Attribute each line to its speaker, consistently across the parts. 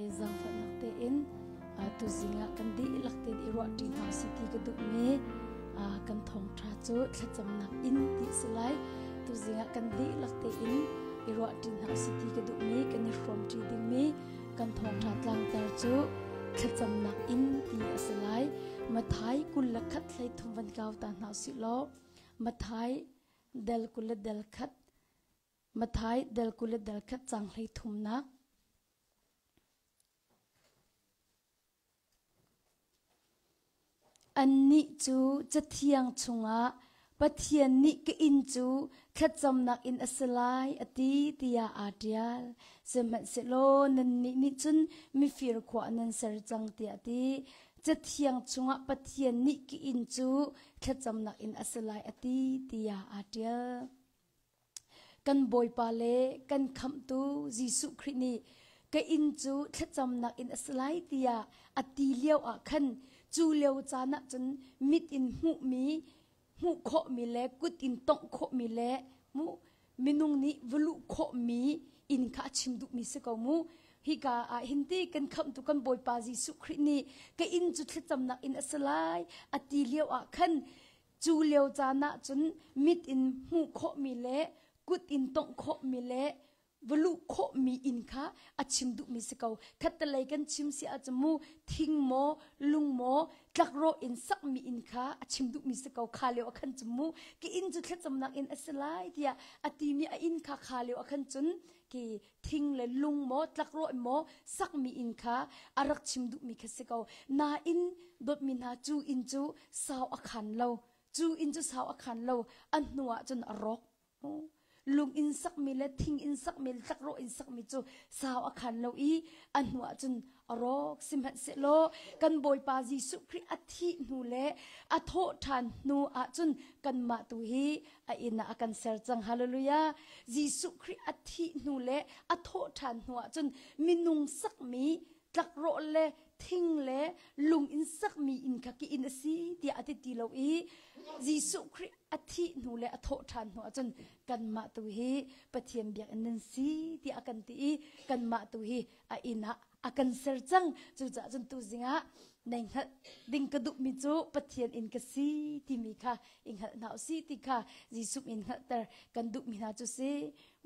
Speaker 1: Zaangfahnak tein tuzing ah kan dihlak tein i ruahṭi hna usih ti ka duhmi kan thawngṭha cu thlacamnak in ti a si lai. Tuzing ah kan dihlak tein i ruahṭi hna usih ti ka duhmi kan i hrawmṭi dingmi kan thawngṭha tlangtar cu thlacamnak in ti a si lai. Mathai 21 hlei thum van kau ta hna usih law Mathai del 20 le del khat Mathai del 20 le del khat cang hlei thumnak. Annih cu Cathiang chungah Pathian nih ka inn cu thlacamnak inn a si lai a ti tiah aa ṭial. Sihmanhsehlaw nannih nih cun mifir khua nan ser cang tiah a ti. Cathiang chungah Pathian nih ka inn cu thlacamnak inn a si lai a ti tiah aa ṭial. Kan Bawipa le kan Khamhtu Jesuh Khrih nih ka inn cu thlacamnak inn a si lai tiah a ti lio ah khan cu lio caan ah cun mit in hmuhmi hmuh khawhmi le kut in tongh khawhmi le mu minung nih va luh khawhmi inn kha a chim duhmi si ko mu. Hika ah hin ti kan khamhtu kan Bawipa Jesuh Khrih nih ka inn cu thlacamnak inn a si lai a ti lio ah khan Cu lio caan ah cun mit in hmuh khawhmi le kut in tongh khawhmi le va luh khawhmi inn kha a chim duhmi si ko. Khattelei kan chim si ahcun mu thing maw lung maw tlakrawh in sakmi inn kha a chim duhmi si ko. Kha lio ah khan cun mu ka inn cu thlacamnak inn a si lai tiah a timi a inn kha kha lio ah khan cun ki thing le lung maw tlakrawh maw sakmi inn kha a rak chim duhmi kha si ko. Nain dawtmi hna cu inn cu sau a khan lo. Cu inn cu sau a khan lo. A hnu ah cun a rawk. Lung in sakmi le thing in sakmi le tlakrawh in sakmi cu sau a khan lo i a hnu ah cun a rawk. Sihmanhsehlaw kan Bawipa Jesuh Khrih a thih hnu le a thawh ṭhan hnu ah cun kanmah tu hi a inn ah a kan ser cang. Hallelujah. Jesuh Khrih a thih hnu le a thawh ṭhan hnu ah cun minung sakmi tlakrawh le thing le lung in sakmi inn kha ki inn a si tiah a ti ti lo i Jesuh Khrih a thih hnu le a thawh ṭhan hnu ahcun kanmah tu hi Pathian biakinn nan si tiah a kan ti i kanmah tu hi a inn ah a kan ser cang. Cucaah cun tuzing ah nei hngalh ding ka duhmi cu Pathian inn ka si timi kha i hngalh hna usih ti kha Jesuh min hngalhter kan duhmi hna cu si.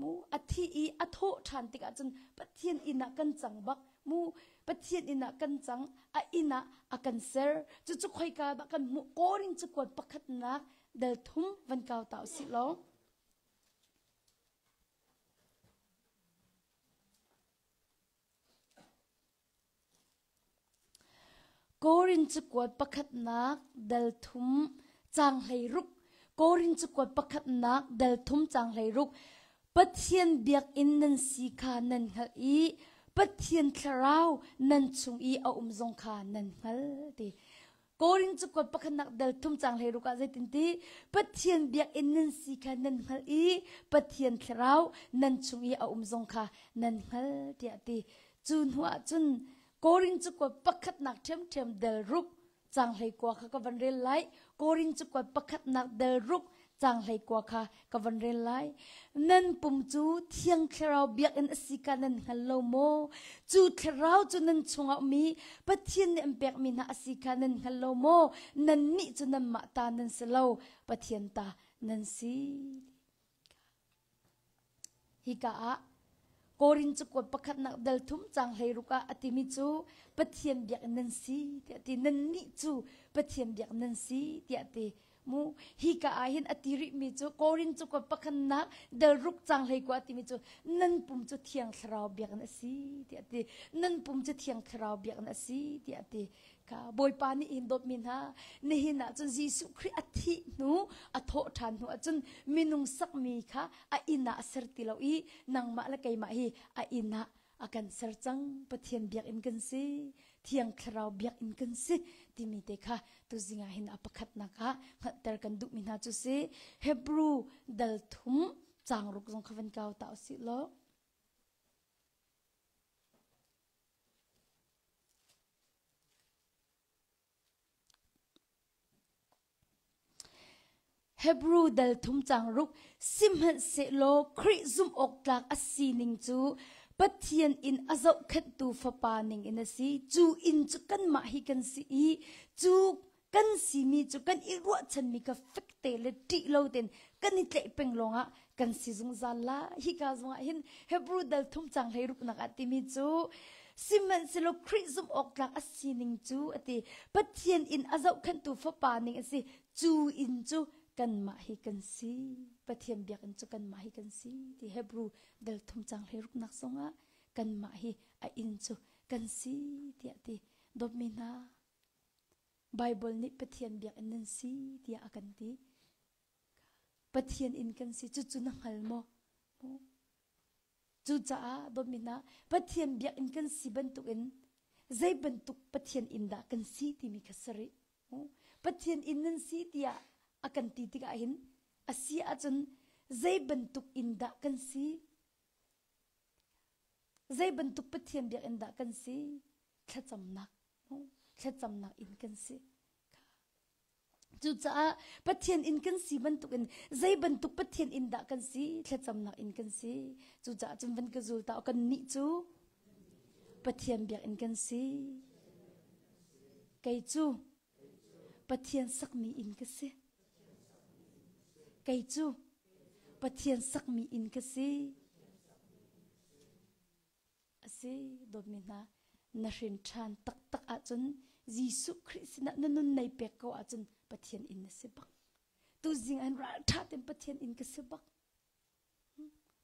Speaker 1: Mu a thi i a thawh ṭhan tikah cun Pathian inn ah kan cang bak. Mu Pathian inn ah kan cang, a inn ah a kan ser. Cucu khoika dah kan hmuh? Korin cakuat pakhatnak dal thum van kau ta usih law. Korin cakuat pakhatnak dal thum caang 16 Korin cakuat pakhatnak dal thum caang 16 Pathian biakinn nan si kha nan hngalh i Pathian thlarau nan chung i a um zong kha nan hngal ti. Korin cakuat pakhatnak dal thum caang 16 ah zeitin ti Pathian biakinn nan si kha nan hngalh i Pathian thlarau nan chung i a um zong kha nan hngal tiah ti. Cu hnu ah cun Korin cakuat pakhatnak ṭhiamṭhiam del ruk caang 19 kha ka van rel lai. Korin cakuat pakhatnak del ruk caang 19 kha ka van rel lai. Nan pum cu Thiang Thlarau biakinn a si kha nan hngal lo maw? Cu Thlarau cu nan chungah um i Pathian nih an pekmi hna a si kha nan hngal lo maw? Nannih cu nanmah ta nan si lo, Pathian ta nan si. Hika ah Korin cakuat pakhatnak dal thum caang 16 ah a timi cu Pathian biakinn nan si tiah a ti. Nannih cu Pathian biakinn nan si tiah a ti. Mu hika ah hin a ti rihmi cu Korin cakuat pakhatnak dal ruk caang 19 a timi cu nan pum cu Thiang Thlarau biakinn a si tiah a ti. Nan pum cu Thiang Thlarau biakinn a si tiah a ti. Ka Bawipa nih hin dawtmi hna nihin ah cun Jesuh Khrih a thih hnu a thawh ṭhan hnu ah cun minung sakmi kha a inn ah a ser ti lo i nangmah le keimah hi a inn ah a kan ser cang. Pathian biakinn kan si, Thiang Thlarau biakinn kan si timi te kha tuzing ah hin a pakhatnak ah hngalhter kan duhmi hna cu si. Hebrew dal thum caang ruk zong kha van kau ta usih law. Hebrew dal thum caang ruk sihmanhsehlaw Khrih zumh awk tlak a sining cu Pathian inn a zohkhenhtu fapa ning in a si. Cu inn cu kanmah hi kan si i cu kan simi cu kan i ruahchanmi kha fekte le ṭih lo tein kan i tlaih peng lawngah kan si zungzal la. Hika zongah hin Hebrew dal thum cang hlei ruknak ah timi cu sihmanhsehlaw Khrih zumh awk tlak a sining cu a ti. Pathian inn a zohkhenhtu fapa ning a si. Cu inn cu kanmah hi kan si. Pathian biakinn cu kanmah hi kan si ti Hebrew dal thum cang hlei ruknak zongah kanmah hi a inn cu kan si tiah ti. Dawtmi hna, Baibal nih Pathian biakinn nan si tiah a kan ti. Pathian inn kan si cucu na hngal maw? Cucaah dawtmi hna, Pathian biakinn kan si bantukin zei bantuk Pathian inn dah kan si timi kha si rih. Pathian inn nan si tiah a kan ti tikah hin a si ahcun zei bantuk inn dah kan si? Zei bantuk Pathian biakinn dah kan si? Thlacamnak. Thlacamnak inn kan si. Cucaah Pathian inn kan si bantukin zei bantuk Pathian inn dah kan si? Thlacamnak inn kan si. Cucaah cun van ka zul ta kan nih cu Pathian biakinn kan si. Kei cu Pathian sakmi inn ka si. Kei cu Pathian sakmi inn ka si. A si, dawtmi hna, na hrin ṭhan taktak ahcun Jesuh Khrih sinah na nun nei pek ko ahcun Pathian inn na si bak. Tuzing an ralṭha tein Pathian inn ka si bak.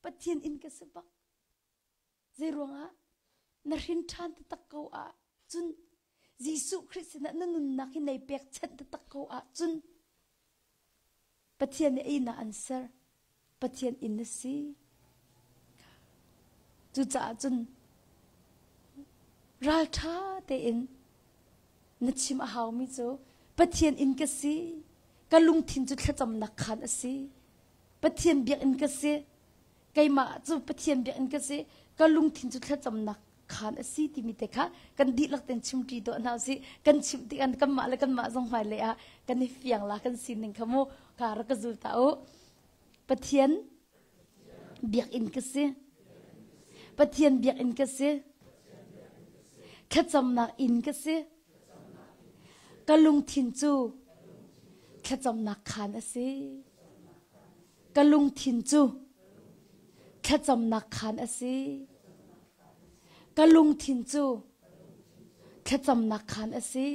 Speaker 1: Pathian inn ka si bak. Zei ruangah na hrin ṭhan taktak ko ahcun Jesuh Khrih sinah na nunnak hi nei pekchanh taktak ko ahcun Pathian nih inn ah an ser. Pathian inn a si. Cucaah cun ralṭha tein na chim a haumi cu Pathian inn ka si. Ka lungthin cu thlacamnak khaan a si. Pathian biakinn ka si. Keimah cu Pathian biakinn ka si. Ka lungthin cu thlacamnak khaan a si timi te kha kan dihlak ten chimṭi tuah hna usih. Kan chimh tikah kanmah le kanmah zong hmailei ah kan i fiang la kan sining kha mu ka rak ka zul ta u. Pathian biakinn ka si. Pathian biakinn ka si. Thlacamnak inn ka si. Ka lungthin cu thlacamnak khaan a si. Ka lungthin cu thlacamnak khaan a si. Ka lungthin cu thlacamnak khaan a si.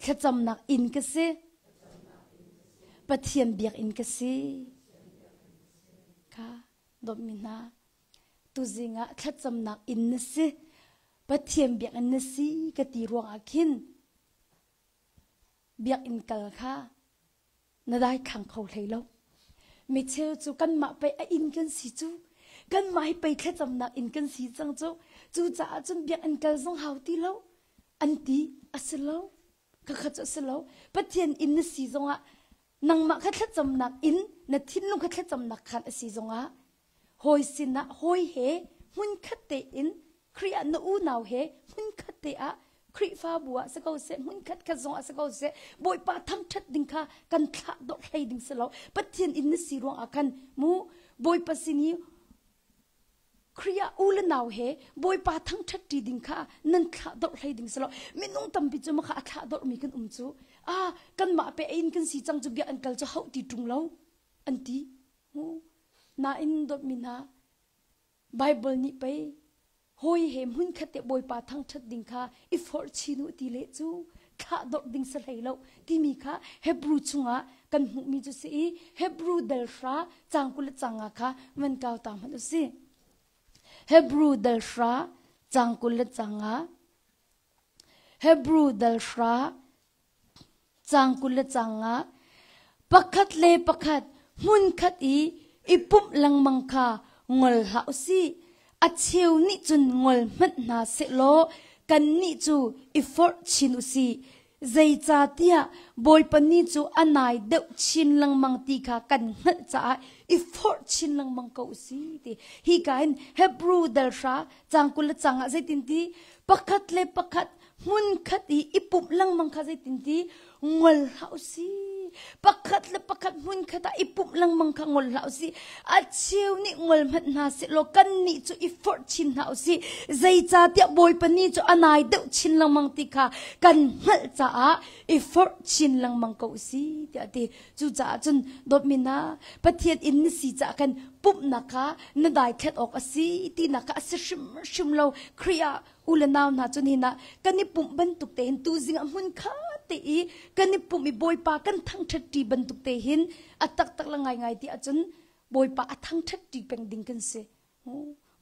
Speaker 1: Thlacamnak inn ka si. Pathian biakinn ka si. Ka dawtmi hna, tuzing ah thlacamnak inn na si. Pathian biakinn na si ka ti ruangah khin biakinn kal kha na daithlang kho hlei lo. Micheu cu kanmah pei a inn kan si cu. Kanmah hi pei thlacamnak inn kan si cang cu. Cucaah cun biakinn kal zong hau ti lo. An ti a si lo. Khakha cu a si lo. Pathian inn na si zongah nangmah kha thlacamnak inn na thinlung kha thlacamnak khan a si zongah hawi sinah hawi he hmunkhat tein Khrih ah na unau he hmunkhat te ah Khrihfabu ah si ko seh hmunkhat khat zong ah si ko seh Bawipa thangṭhat ding kha kan thlah dawh hlei ding si lo Pathian inn na si ruang ah khan mu Bawipa sin i Khrih ah u le nau he Bawipa thangṭhat ṭi ding kha nan thlah dawh hlei ding si lo minung tampi cu makha a thlah dawh mi kan um cu ah kanmah pe in kan si cang cu bia an kal cu hauh ti ṭung lo an ti mu nain dawtmi hna Baibal nih pei hawi he hmunkhat te Bawipa thangṭhat ding kha i forh chin u ti le cu thlah dorh ding si hlei lo timi kha Hebrew chungah kan hmuhmi cu si i Hebrew dal hra cang 20 le cang nga kha van kau ta hmanh u si. Hebrew dal hra cang 20 le cang nga Hebrew dal hra Caang 20 le caang nga pakhat le pakhat hmunkhat i i pumh lengmang kha ngol hlah u sih. A cheu nih cun ngol hmanh hna sehlaw kannih cu i forh chin u sih. Zeicahtiah Bawipa ni cu a nai deuh chin lengmang ti kha kan hngalh caah i forh chin lengmang ko u sih ti. Hika hin Hebrew dal hra caang 20 le caang ah zeitin ti pakhat le pakhat hmunkhat i i pumh lengmang kha zeitin ti ngol hlah u sih. Pakhat le pakhat hmunkhat ah i pumh lengmang kha ngol hlah usih. A cheu nih ngol hmanh hna sehlaw kannih cu i forh chin hna usih. Zeicahtiah Bawipa ni cu a nai deuh chin lengmang ti kha kan hngalh caah i forh chin lengmang ko usih tiah a ti. Cucaah cun dawtmi hna, Pathian inn na si caah khan pumhnak kha na daithlat awk a si tinak kha a si hrimhrim lo. Khrih ah u le nau hna cu nihin ah kan i pumh bantuk te hin tuzing ah hmun khat te i kan i pumh i Bawipa kan thangṭhat ṭi bantuk te hin a taktak le ngaingai ti ahcun Bawipa a thangṭhat ṭi peng ding kan si.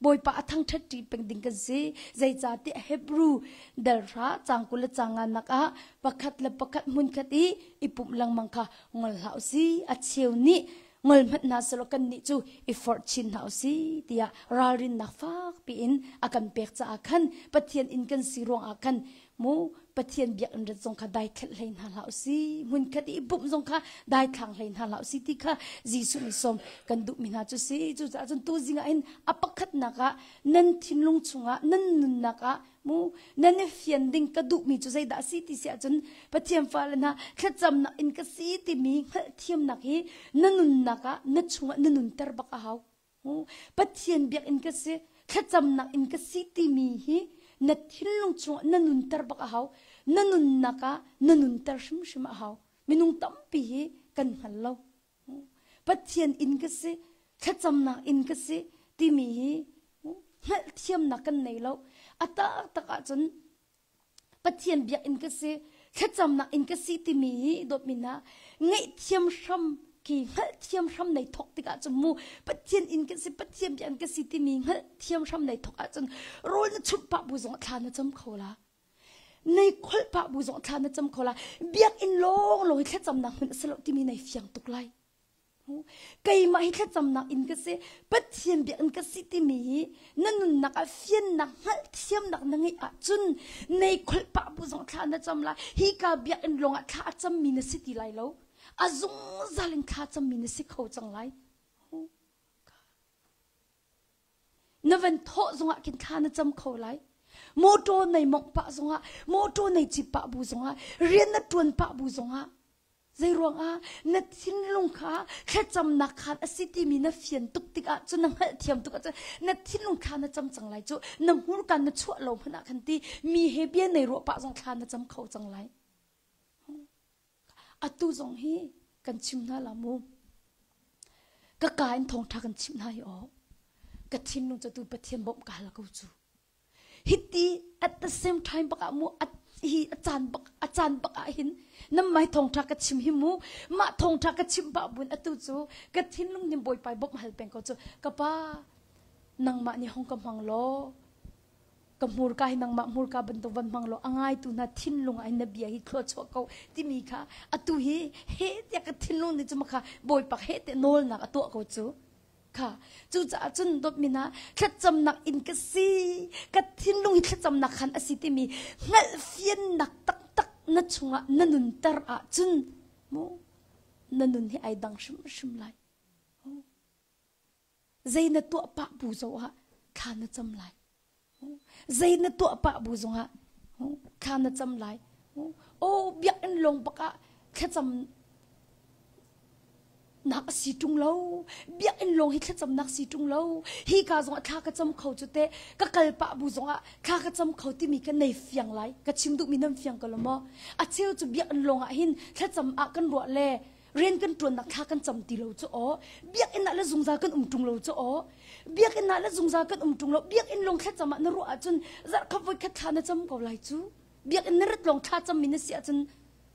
Speaker 1: Bawipa a thangṭhat ṭi peng ding kan si. Zeicahtiah Hebrew delhra cang 20 le cang nganak ah pakhat le pakhat hmunkhat i i pumh lengmang kha ngol hlah usih. A cheu nih ngol hmanh hna selaw kannih cu i forh chin hna usih tiah ralrinnak fak piin a kan pek caah khan Pathian inn kan si ruangah khan mu Pathian biakinn rat zong kha daithlanh hlei hna hlah usih hmunkhat i bumh zong kha daithlang hlei hna hlah usih ti kha Jesuh nih sawm kan duhmi hna cu si. Cucaah cun tuzing ah hin a pakhatnak ah nan thinlung chungah nan nunnak ah mu nan i fian ding ka duhmi cu zeidah a si ti si ahcun Pathian fale hna thlacamnak in ka si timi hngalhthiamnak hi na nunnak ah na chungah na nunter bak a hau. Pathian biakinn ka si thlacamnak in ka si timi hi na thinlung chungah na nunter bak a hau. Na nunnak ah na nunter hrimhrim a hau. Minung tampi hi kan hngal lo. Pathian inn ka si, thlacamnak inn ka si timi hi hngalhthiamnak kan nei lo. A taktak ahcun Pathian biakinn ka si, thlacamnak inn ka si timi hi dawtmi hna ngaihthiam hram khi hngalhthiam hram nei thok tikah cun mu Pathian inn ka si, Pathian biakinn ka si timi hngalhthiam hram nei thok ahcun rawl na chumh pah bu zong thla na cam kho la. Nei kholh pah bu zong thla na cam kho la. Biakinn lawng lawng hi thlacamnak hmun a si lo timi nei fiang tuk lai. Keimah hi thlacamnak inn ka si, Pathian biakinn ka si timi hi na nunnak ah fiannak hngalhthiamnak na ngeih ahcun nei kholh pah bu zong thla na cam lai. Hika biakinn lawng ah thla a cammi na si ti lai lo. A zungzal in thla cammi na si kho cang lai. Na van thawh zongah khin thla na cam kho lai. Motor nei mongh pah zongah, motor nei cip pah bu zongah, rian na ṭuan pah bu zongah, Zeiruangah na thinlung kha thlacamnak khaan a si timi na fian tuk tikah cun na hngalhthiam tuk ahcun na thinlung thla na cam cang lai cu na hmurka na chuah lo hmanh ah khan ti mi he bia nei ruah pah zong thla na cam kho cang lai. Atu zong hi kan chim hna la mu. Ka ka in thawngṭha kan chimh hna hi aw. Ka thinlung cu tu Pathian bawmh ka hal ko cu. Hiti at the same time bak ah mu hi a caan bak a caan bak ah hin nan mai thawngtha ka chim hi mu mah thawngtha ka chim pah bun atu cu ka thinlung nih bawipa bawmh hal peng ko cu ka pa nangmah nih hong ka hmang law ka hmurka hi nangmah hmurka bantuk van hmang law a ngaitu hna thinlung ah hin na bia hi thluachuah ko timi kha atu hi he tiah ka thinlung nih cu makha bawipa he te nawlnak a tuah ko cu Kha cucaah cun dawtmi hna thlacamnak in ka si ka thinlung hi thlacamnak khan a si timi hngalhfiannak taktak na chungah na nunter ahcun mu na nun hi ai dang hrimhrim lai. Zei na tuah pah bu zoh ah thla na cam lai. Zei na tuah pah bu zongah thla na cam lai. Aw biakinn lawng bak ah thlacam nak a si ṭung lo. Biakinn lawng hi thlacamnak si ṭung lo. Hi ka zongah thla ka cam kho cu te ka kal pah bu zongah thla ka cam kho timi ka nei fiang lai. Ka chim duhmi nan fiang ko lo maw? A cheu cu biakinn lawng ah hin thlacam ah kan ruah le rian kan ṭuannak thla kan cam ti lo cu aw biakinn ah le zungzal kan um ṭung lo cu aw biakinn ah le zungzal kan um ṭung lo biakinn lawng thlacam ah na ruah ahcun zarhkhat voikhat thla na cam ko lai cu biakinn na rat lawng thla cammi na si ahcun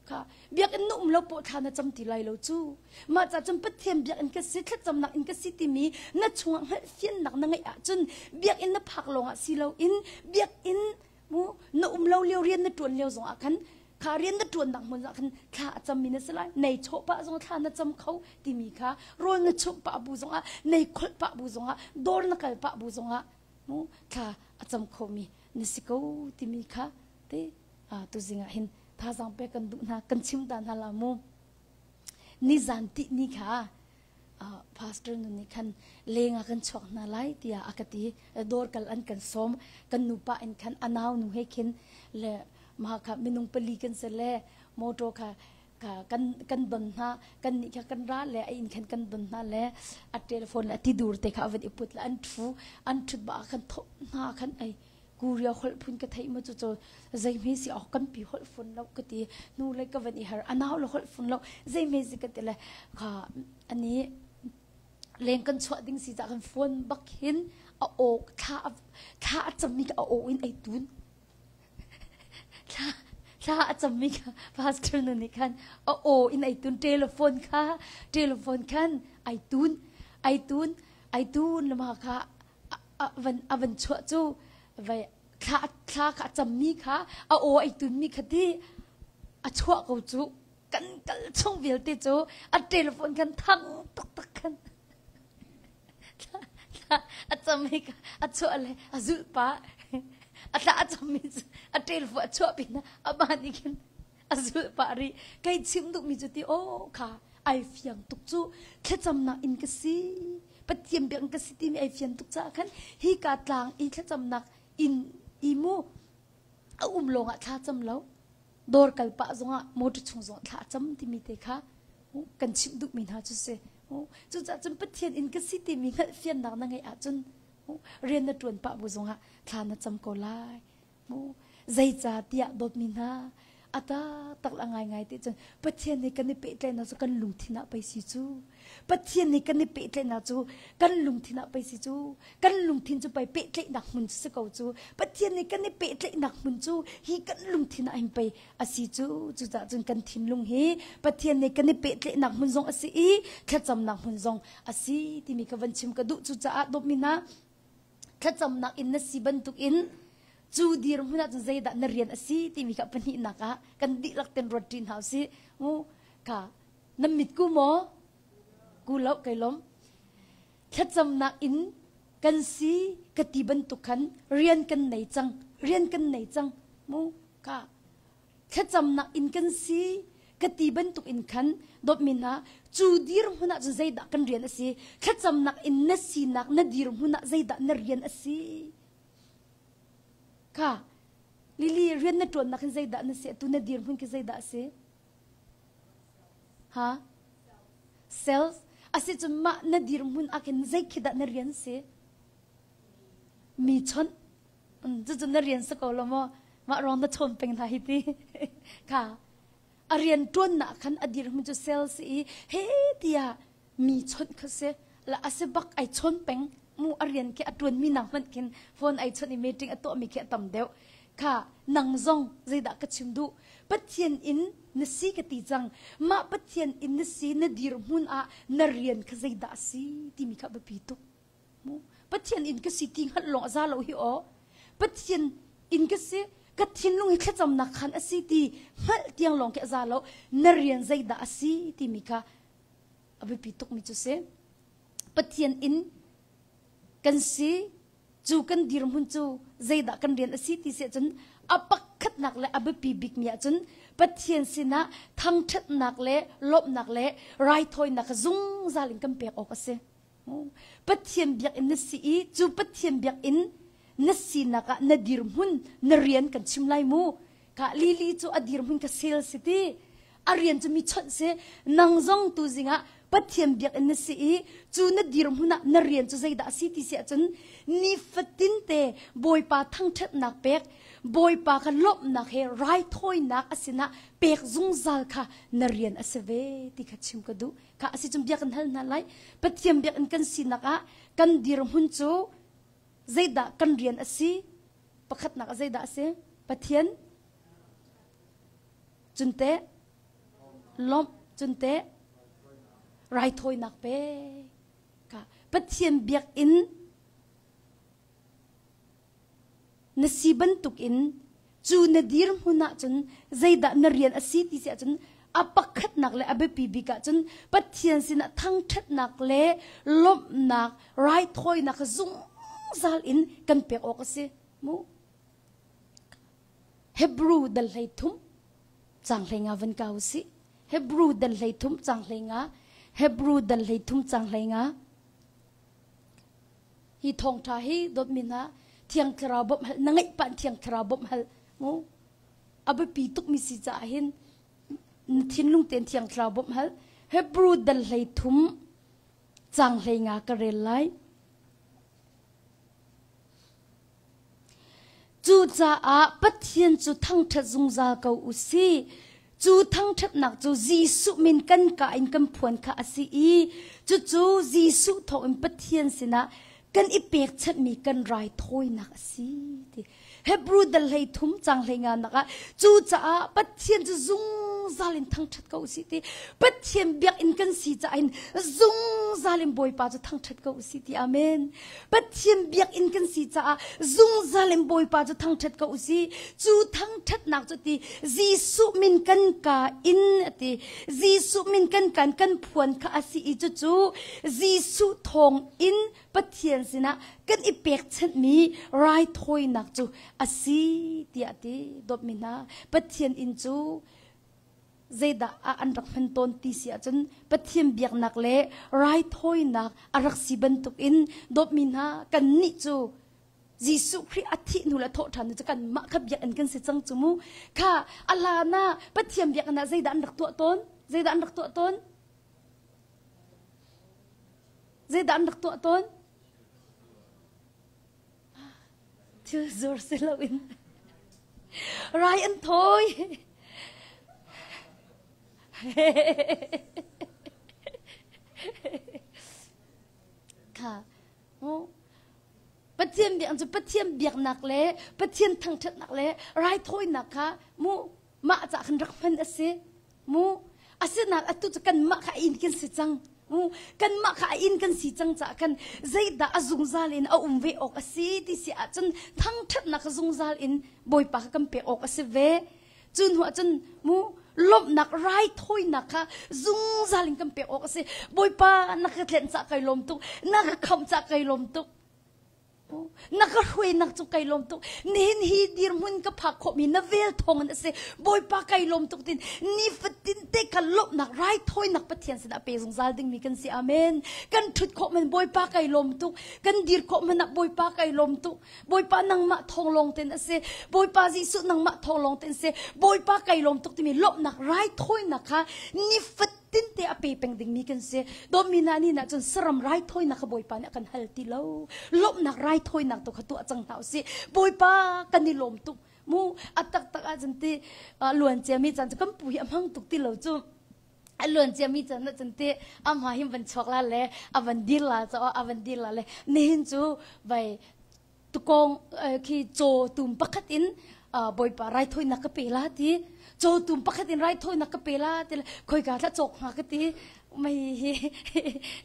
Speaker 1: kha biakinn na um lo poh thla na cam ti lai lo cu mah ca cun Pathian biakinn ka si thlacamnak in ka si timi na chungah hngalhfiannak na ngeih ahcun biakinn na phak lawngah si loin biakinn mu na um lo lio rian na ṭuan lio zongah khan kha rian na ṭuannak hmun ah khan thla a cammi na si lai nei chawh pah zong thla na cam kho timi kha rawl na chumh pah bu zongah nei kholh pah bu zongah dawr na kal pah bu zongah mu thla a cam khomi na si ko timi kha te tuzing ah hin thazaang pek kan duh hna kan chim ta hna la mu nizan ti ni kha pastor nu nih khan leng ah kan chuak hna lai tiah a ka ti dawr kal an kan sawm kan nupa in khan a nau nu he khin le mah kha minung pali kan si le motor kha. Kan kan don hna kan nih kha kan ra le a inn khan kan don hna le a telephone le a ti dur te kha a van i put le an ṭhu an ṭhut ba ah khan thawh hna khan ei Korea holh phun ka theih ma cu cu zei hme si awk kan pi holh fun lo ka ti nu le ka van i har anau le holh fun lo zei hme si ka ti le kha ani leng kan chuah ding si ca kan phone bak hin a aw thla thla a cammi ka a aw in ei tun Thla, thla a cammi kha pastor nu nih khan a aw in ai tun telephone kha telephone khan ai tun ai tun ai tun lama kha a van a van chuah cu vai thla thla kha a cammi kha a aw ai tunmi kha ti a chuah ko cu kan kal chung vialte cu a telephone khan thang taktak khan a cam hi a chuah le a zulh pah a thla a cammi cu a ṭel fu a chuah pin ah amah nih khin a zulh pah rih kei chim duhmi cu ti aw kha ai fiang tuk cu thlacamnak in ka si Pathian biak ka si timi ai fian tuk caah khan hi ka tlang i thlacamnak in i mu a um lawngah thla cam lo dawr kal pah zongah motor chung zongah thla a cam timi te kha kan chimh duhmi hna cu si. Cucaah cun Pathian in ka si timi hngalhfiannak na ngeih ahcun rian na ṭuan pah bu zongah thla na cam ko lai. Zeicah tiah dawtmi hna a taktak le a ngaingai ti cun Pathian nih kan i pehtlaihnak cu kan lungthin ah pei si cu. Pathian nih kan i pehtlaihnak cu kan lungthin ah pei si cu. Kan lungthin cu pei pehtlaihnak hmun si ko cu. Pathian nih kan i pehtlaihnak hmun cu hi kan lungthin ah hin pei a si cu. Cucaah cun kan thinlung hi Pathian nih kan i pehtlaihnak hmun zong a si i thlacamnak hmun zong a si timi ka van chim ka duh. Cucaah dawtmi hna thlacamnak in na si bantukin cu dirhmun ah cun zeidah na rian a si timi kha pahnihnak ah kan dihlak ten ruat ṭi hna usih. Mu ka na mit ku maw? Ku lo kai lom. Thlacamnak in kan si ka ti bantuk khan rian kan nei cang. Rian kan nei cang. Mu ka thlacamnak in kan si ka ti bantuk in khan dawtmi hna cu dirhmun ah cun zeidah kan rian a si thlacamnak in na sinak na dirhmun ah zeidah na rian a si kha Lily rian na ṭuannak hin zeidah na si atu na dirhmun khi zeidah a si ha sales asi cun mah na dirhmun ah khin zei khi dah na rian si mi chawnh cucu na rian si ko lo maw mah ruang na chawn peng hna hi ti kha a rian ṭuannak khan a dirhmun cu sales i he tiah mi chawnh kha si la a si bak ai chawn peng mu a rian khi a ṭuanmi nak hmanh khin phone ai chawnh i meeting a tuahmi khi a tam deuh kha nang zong zeidah ka chim duh Pathian in na si ka ti cang mah Pathian in na si na dirhmun ah na rian kha zeidah a si timi kha biapi tuk Mu Pathian in ka si ti hngalh lawng a za lo hi aw. Pathian in ka si ka thinlung hi thlacamnak khan a si ti hngalh tiang lawng khi a za lo. Na rian zeidah a si timi kha a biapi tukmi cu si. Pathian in kan si cu kan dirhmun cu zeidah kan rian a si ti si ahcun a pakhatnak le a biapi bikmi ahcun Pathian sinah thangṭhatnak le lawmhnak le raithawinak kha zungzal in kan pek awk a si. Pathian biakinn na si i cu Pathian biakinn na sinak ah na dirhmun na rian kan chim lai mu ka Lily cu a dirhmun ka sel si ti a rian cu mi chawnh si nang zong tu zingah Pathian biakinn na si i cu na dirhmun ah na rian cu zeidah a si ti si ahcun nifatin te Bawipa thangṭhatnak pek Bawipa kha lawmhnak he raithawinak a sinah pek zungzal kha na rian a si ve ti kha chim ka duh Kha a si cun bia kan hal hna lai. Pathian biakinn kan sinak ah kan dirhmun cu zeidah kan rian a si? Pakhatnak ah zeidah a si? Pathian cun teh lawmh cun teh raithawinak pe ka Pathian biakinn Na si bantukin cu na dirhmun ahcun zeidah na rian a si ti si ahcun a pakhatnak le a biapi bik ahcun Pathian sinah thangṭhatnak le lawmhnak raithawinak zungzal in kan pek awk a si mu. Hebrew dal 13 cang 15 van kau sih. Hebrew dal 13 cang 15 Hebrew dal 13 cang 15 Hi thawngṭha hi dawtmi hna Thiang Thlarau bawmh hal na ngeih pah Thiang Thlarau bawmh hal mu a biapi tukmi si caah hin Na thinlung tein Thiang Thlarau bawmh hal. Hebrew dal 13 cang 15 ka rel lai. Cucaah Pathian cu thangṭhat zungzal ko u sih. Cu thangṭhatnak cu Jesuh min kan ka in kan phuan kha a si i cucu Jesuh thawngin Pathian sinah kan i pekchanhmi kan raithawinak a si. Ti. Hebrew dal 13 cang 15 nak ah cucaah Pathian cu zungzal in thangṭhat ko usih ti. Pathian biakinn kan si caah hin zungzal in Bawipa cu thangṭhat ko usih ti. Amen. Pathian biakinn kan si caah zungzal in Bawipa cu thangṭhat ko usih. Cu thangṭhatnak cu ti Jesuh min kan ka in ati. Jesuh min kan kan kan phuan kha a si i cucu Jesuh thawng in Pathian sinah kan i pekchanhmi raithawinak cu a si tiah a ti. Dawtmi hna, Pathian inn cu zeidah ah an rak hman tawn ti si ahcun Pathian biaknak le raithawinak a rak si bantukin dawtmi hna kannih cu Jesuh Khrih a thih hnu le thawh ṭhan cu kanmah kha biakinn kan si cang cu mu. Kha a hlan ah Pathian biakinn ah zeidah an rak tuah tawn? Zeidah an rak tuah tawn? Zeidah an rak tuah tawn? Thil zur si loin rai an thawi. Kha Pathian biak cu Pathian biaknak le Pathian thangṭhatnak le raithawinak kha mu mah ca khan rak hman a si. Mu asinain atu cu kanmah kha inn kan si cang. Mu kanmah kha a inn kan si cang caah khan zeidah a zungzal in a um ve awk a si ti si ahcun thangṭhatnak zungzal in Bawipa kha kan pek awk a si ve. Cu hnu ahcun mu lawmhnak raithawinak kha zungzal in kan pek awk a si. Bawipa na ka tlenh cah kai lawm tuk, na ka khamh cah kai lawm tuk. Na ka hruainak cu kai lawm tuk. Nihin hi dirhmun ka phak khawhmi na vel thawng in a si. Bawipa kai lawm tuk tin nifatin te ka lawmhnak raithawinak Pathian sinah pe zungzal dingmi kan si. Amen. Kan ṭhut khawh man Bawipa kai lawm tuk. Kan dir khawh man ah Bawipa kai lawm tuk. Bawipa nangmah thawng lawng ten a si. Bawipa Jesuh nangmah thawng lawng ten si. Bawipa kai lawm tuk timi lawmhnak raithawinak kha nifatin tinte a pe peng dingmi kan si. Dawtmi hna ni nah cun saram raithawinak kha Bawipa nih a kan hal ti lo. Lawmhnak raithawinak tu kha tuah cang hna usih. Bawipa kan i lawm tuk. Mu a taktak ahcun ti luan ciami caan cu kan pu hi a hmang tuk ti lo cu. A luan ciami caan ahcun ti amah hin van chuak la le a van dir la caah a van dir la le nihin cu vai tukawng khi caw tum pakhat in bawipa raithawinak ka pe la ti caw tum pakhat in raithawinak ka pe la ti khoika thla cawk hnga ka ti mei hi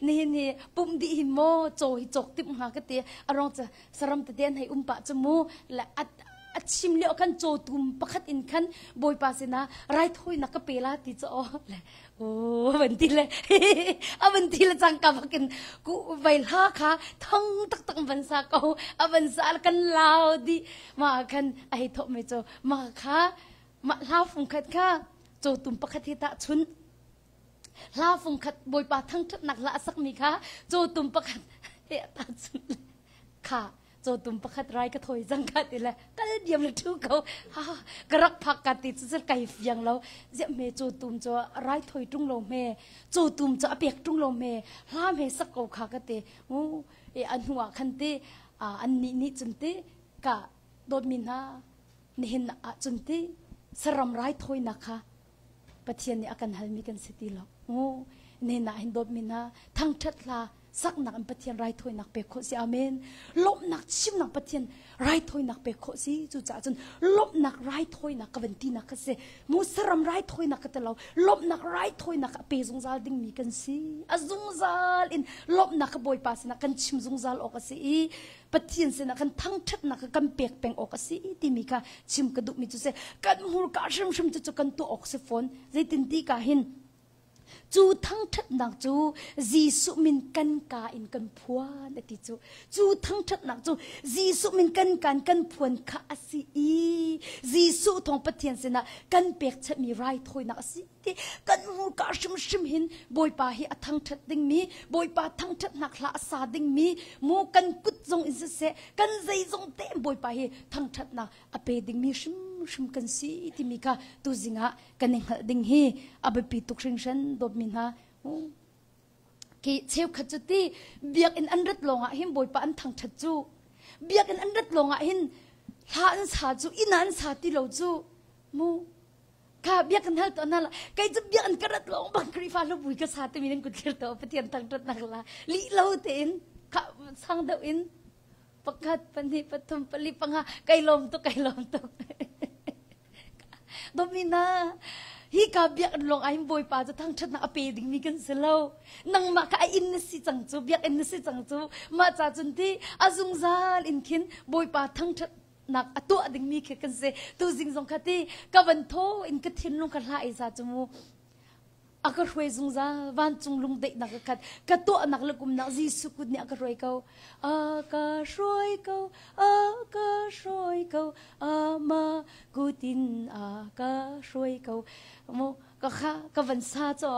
Speaker 1: nihin hi pum dih hin maw caw hi cawk tim hnga ka ti arong ca saram tete an hei um pah cu mu le a chim lio khan caw tum pakhat in khan bawipa sinah raithawinak ka pe la ti ca aw le Oh, van ti le a van ti le cangka bakin ku vai hla kha thong taktak van sa ko a van sa kan lau di ma khan a hei thawh mi cu ma kha ma hla fung khat kha cawtum pakhat hi ta chun hla fung khat bawipa thangthatnak hla a sak mi kha cawtum pakhat he ta chun kha cawtum pakhat rai ka thawi cang ka ti le kal diam le thu ko ha ka rak phak ka ti cu kai fiang lo ziah me cawtum cu rai thawi tung lo me cawtum cu a pek tung lo me hla me sak ko kha ka ti mu e a hnu ah khan ti an nih nih cun ti ka dawtmi hna nihin ah cun ti saram rai thawinak kha Pathian nih a kan halmi kan si ti lo. Mu nihin ah hin dawtmi hna thangṭhat hla saknak in Pathian raithawinak pek khawh si. Amen. Lawmhnak chimnak Pathian raithawinak pek khawh si. Cucaah cun lawmhnak raithawinak ka van tinak ka si. Mu saram raithawinak ka ti lo. Lawmhnak raithawinak a pe zungzal dingmi kan si. A zungzal in lawmhnak ka Bawipa sinah kan chim zungzal awk a si i Pathian sinah kan thangṭhatnak kha kan pek peng awk a si timi kha chim ka duhmi cu si. Kan hmurka hrimhrim cu cu kan tuah awk si fawn. Zeitin ti ka hin cu thangṭhatnak cu Jesuh min kan ka in kan phuan a ti cu. Cu thangṭhatnak cu Jesuh min kan kaan kan phuan kha a si i Jesuh thawng Pathian sinah kan pekchanhmi raithawinak a si. ti kan hmurka hrimhrim hin Bawipa hi a thangṭhat dingmi Bawipa thangṭhatnak hla a sa dingmi mu kan kut zong in siseh kan zeizong te Bawipa hi thangṭhatnak a pe dingmi hrimhrim hrimhrim kan si timi kha tuzing ah kan i hngalh ding hi a biapi tuk hringhran dawtmi hna. Khi cheukhat cu ti biakinn an rat lawngah hin Bawipa an thangṭhat cu. Biakinn an rat lawngah hin hla an sa cu inn ah an sa ti lo cu. Mu kha biakinn hal to na la kei cu biakinn ka rat lawng bang Khrihfa hlabui ka sa timi nan kut thlir to Pathian thangṭhat nak la lih lo tein kha sang deuh in pakhat pahnih pathum pali panga kai lawm tuk kai lawm tuk Domina hi ka biakinn lawng ah hin Bawipa cu thangṭhatnak a pe dingmi kan si lo. Nangmah kha a inn na si cang cu, biakinn na si cang cu. Mah ca cun ti a zungzal in khin Bawipa thangṭhatnak a tuah dingmi khi kan si. Tuzing zong kha ti ka van thaw in ka thinlung ka hla ei za cu mu. A ka hruai zungzal vancung lungdaihnak ka khat ka tuahnak le kumnak Jesuh kut nih a ka hruai ko a ka hruai ko a ka hruai ko ama kutin a ka hruai ko mu ka kha ka van sa cho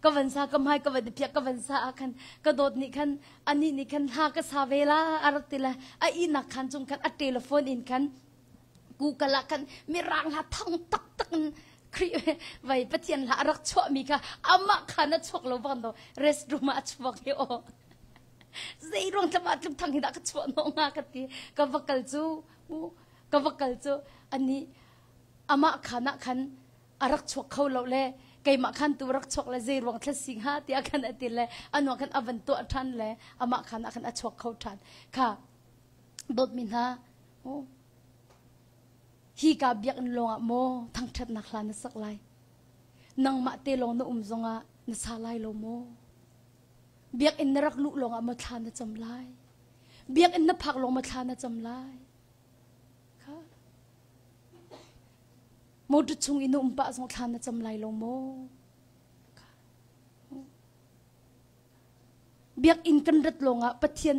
Speaker 1: ka van sa ka hmai ka van phiak ka van sa ah khan ka dawt nih khan ani nih khan hla ka sa ve la a rak ti la a ihnak khan chung khan a telephone in khan Google ah khan mirang hla thang taktak in Khrih vai Pathian hla a rak chuahmi kha amah khan a chuak lo bang do restroom ah a chuak hi aw zei ruang tlama tluk thang hi dah ka chuah no nga ka ti ka va kal cu ka va kal cu ani amah khan ah khan a rak chuak kho lo le keimah khan tu rak chuak le zei ruang thla si hnga tiah khan a ti le anu khan a van tuah ṭhan le amah khan ah khan a chuak kho ṭhan kha dawtmi hna hi ka biakinn lawngah maw thangṭhatnak hla na sak lai nangmah te lawng na um zongah na sa lai lo maw biakinn na rak luh lawngah maw thla na cam lai biakinn na phak lawng maw thla na cam lai kha motor chung i na um pah zong thla na cam lai lo maw Biakinn kan rat lawngah Pathian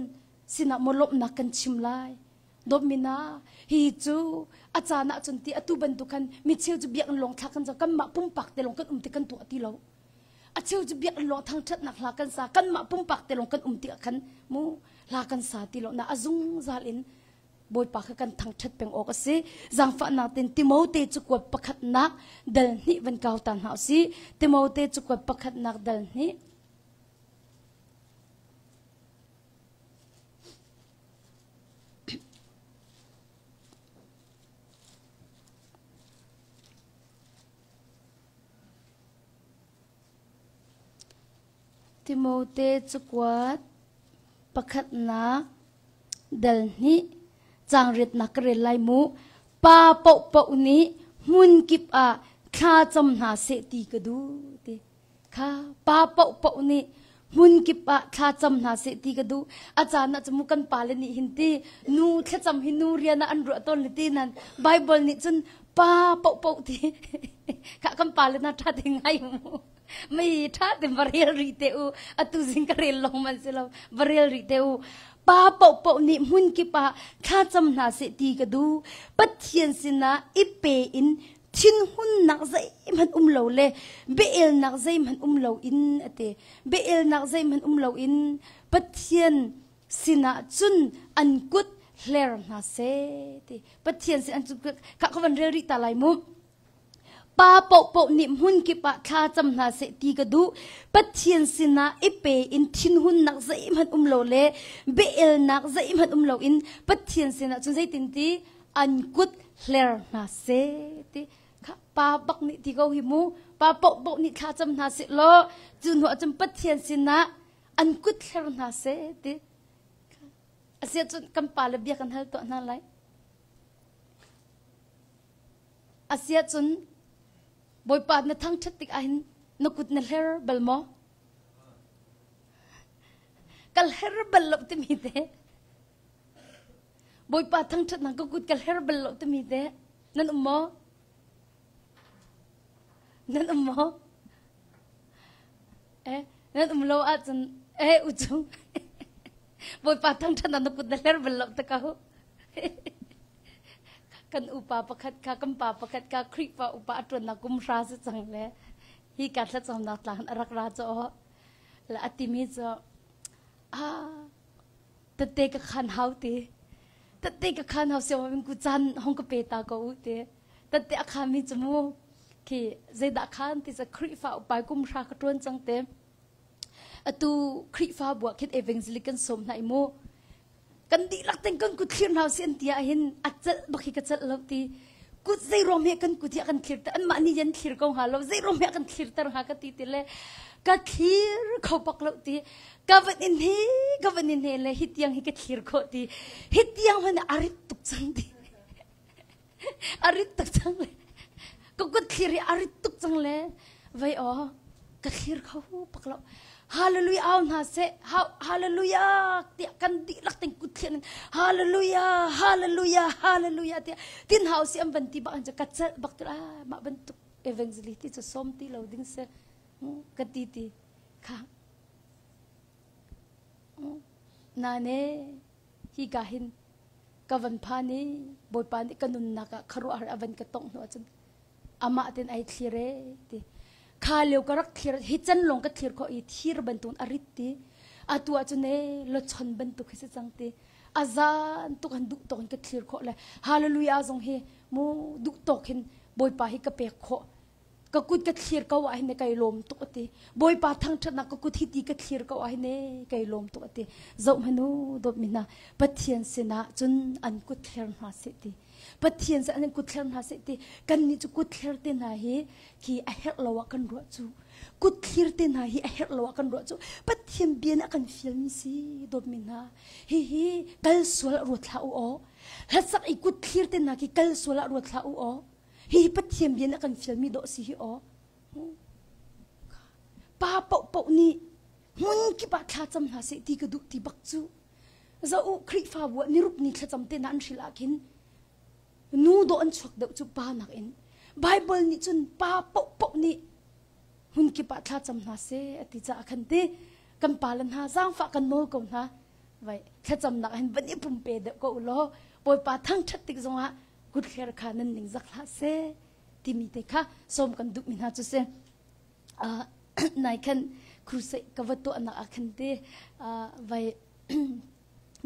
Speaker 1: sinah maw lawmhnak kan chim lai. Dawtmi na, hi cu a caan ahcun ti atu bantuk khan mi cheu cu biakinn lawng thla kan cam kanmah pumpak te lawng kan um ti kan tuah ti lo. A cheu cu biakinn lawng thangṭhatnak hla kan sa kanmah pumpak te lawng kan um ti ah khan mu hla kan sa ti lo na a zungzal in Bawipa kha kan thangṭhat peng awk a si. Zaangfahnak tein Timote cakuat pakhatnak dal hnih van kau ta hna usih. Timote cakuat pakhatnak dal hnih. Timote cakuat pakhatnak dal hnih caang riatnak ka rel lai mu. Pa paohpaoh nih hmun kip ah thla cam hna seh ti ka duh ti. Kha pa paohpaoh nih hmun kip ah thla cam hna seh ti ka duh. A caan ah cu mu kan pale nih hin ti nu thlacam hi nu rian ah an ruah tawn le ti nan Bible nih cun pa paohpaoh ti kha kan pale na ṭha te ngai mu. Mei ṭha te va rel rih te u. Atu zing ka rel lawng man si lo. Va rel rih te u. Pa paohpaoh nih hmun kip ah thla cam hna seh ti ka duh. Pathian sinah i pe in thinhunnak zeihmanh um lo le biaelnak zeihmanh um lo in a ti. Biaelnak zeihmanh um lo in Pathian sinah cun an kut hler hna seh ti. Pathian sin an kut kha ka van rel rih ta lai mu. Pa paohpaoh nih hmun kip ah thla cam hna seh ti ka duh. Pathian sinah i pe in thinhunnak zeihmanh um lo le biaelnak zeihmanh um lo in Pathian sinah cun zeitin ti an kut hler hna seh ti kha pa bak nih ti ko hi mu pa paohpaoh nih thla cam hna seh law cu hnu ah cun Pathian sinah an kut hler hna seh ti asiah cun kan pa le bia kan hal tuah hna lai asiah cun Bawipa na thangṭhat tik ahhin na kut na hler bal maw kal her bal lo timi te Bawipa thangṭhatnak ka kut ka hler bal lo timi te nan um maw? Nan um maw? Eh, nan um lo ahcun eh ucung Bawipa thangṭhatnak na kut na hler bal lo te ko. kan upa pakhat kha kan pa pakhat kha Khrihfa upa a ṭuannak kum hra si cang le hi ka thlacamnak tlang a rak ra cu la a timi cu ah Tette ka khan hau ti. Tette ka khan hau siam in ku caan hong ka pe ta ko u ti. Tate a khami cu mu khi zeidah khan ti ca Khrihfa upa kum hra ka ṭuan cang te. Atu Khrihfa bu ah khin evangelic kan sawm hna i mu kan dihlak ten kan kut thlir hna usih an ti ahhin a celh bak hi ka celh lo ti kut zeiruang he kan kut hi a kan thlir ter anmah nih an thlir ko hnga lo zeiruang he a kan thlir ter hnga ka ti ti le ka thlir kho bak lo ti ka van in he ka van in he le hi tiang hi ka thlir khawh ti hi tiang hman a rit tuk cang ti a rit tuk cang le ka kut thlir hi a rit tuk cang le vei aw ka thlir kho pak lo hallelujah au hna seh hallelujah tiah kan dihlak ting kut thlir in hallelujah hallelujah hallelujah tiah tin hau si an van ti bak an ka celh bak ti ah mah bantuk evangelist ti cu som ti lo ding se ka ti ti kha na ne hi ka hin ka van phan i Bawipa nih ka nunnak ah khuaruahhar a van ka tongh hnu ahcun amah ten ai thlir e ti kha lio ka rak thlir hi can lawng ka thlir khawh i thir bantuk a rit ti atu ahcun e lochon bantuk hi si cang ti a zan tuk han duh tawk in ka thlir khawh le hallelujah zong hi mu duh tawk hin Bawipa hi ka pek khawh ka kut ka thlir ko ah hin kai lawm tuk ati bawipa thangṭhatnak ka kut hi ti ka thlir ko ah hin kai lawm tuk ati zoh hmanu dawt mi hna pathian sinah cun an kut thler hna seh ti pathian sin an kut thler hna seh ti kan nih cu kut thler te hna hi khi a herh lo ah kan ruah cu kut thlir te hna hi a herh lo ah kan ruah cu pathian bia nih a kan fial mi si dawt mi hna hi hi kal sual ruat hlah u aw hlasak i kut thlir te hna khi kal sual ah ruat hlah u aw Hi Pathian bia nih a kan fialmi dawh si hi aw. Pa paohpaoh nih hmun kip ah thlacam hna seh ti ka duh ti bak cu. Zoh u Khrihfabu ah niruk ni thlacam te na an hrilh ah khin nu dawh an chuak deuh cu pa nakin. Bible nih cun pa paohpaoh nih hmun kip ah thlacam hna seh a ti caah khan ti kan pa le hna zaangfah kan nawl ko hna. Vai thlacamnak hin van i pumpe deuh ko u law Bawipa thangṭhat tik zongah kutthler kha nan ning zak hlah seh timi te kha sawm kan duhmi hna cu si nai khan crusade ka va tuahnak ah khan te vai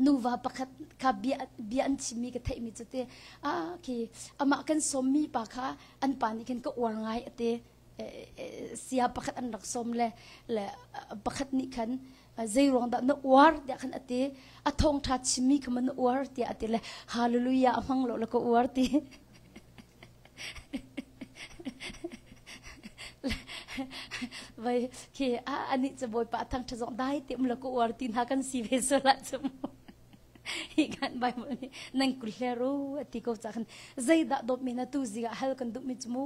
Speaker 1: nuva pakhat kha bia bia an chimmi ka theihmi cu te a khi amah kan sawmmi pa kha an pa nih khan ka uar ngai ate sia pakhat an rak sawm le le pakhat nih khan zei ruang dah na uar tiah khan a ti a thawngṭha chimmi kha ma na uar tiah a ti le hallelujah a hmang lo le ka uar ti vai khi a ani cu bawipa a thangṭha zong dai ti um la ka uar ti hna kan si ve sual ah cu hi kan bible nih nan kul hleru a ti ko ca khan zeidah dawtmi na tu zing ah hal kan duhmi cu mu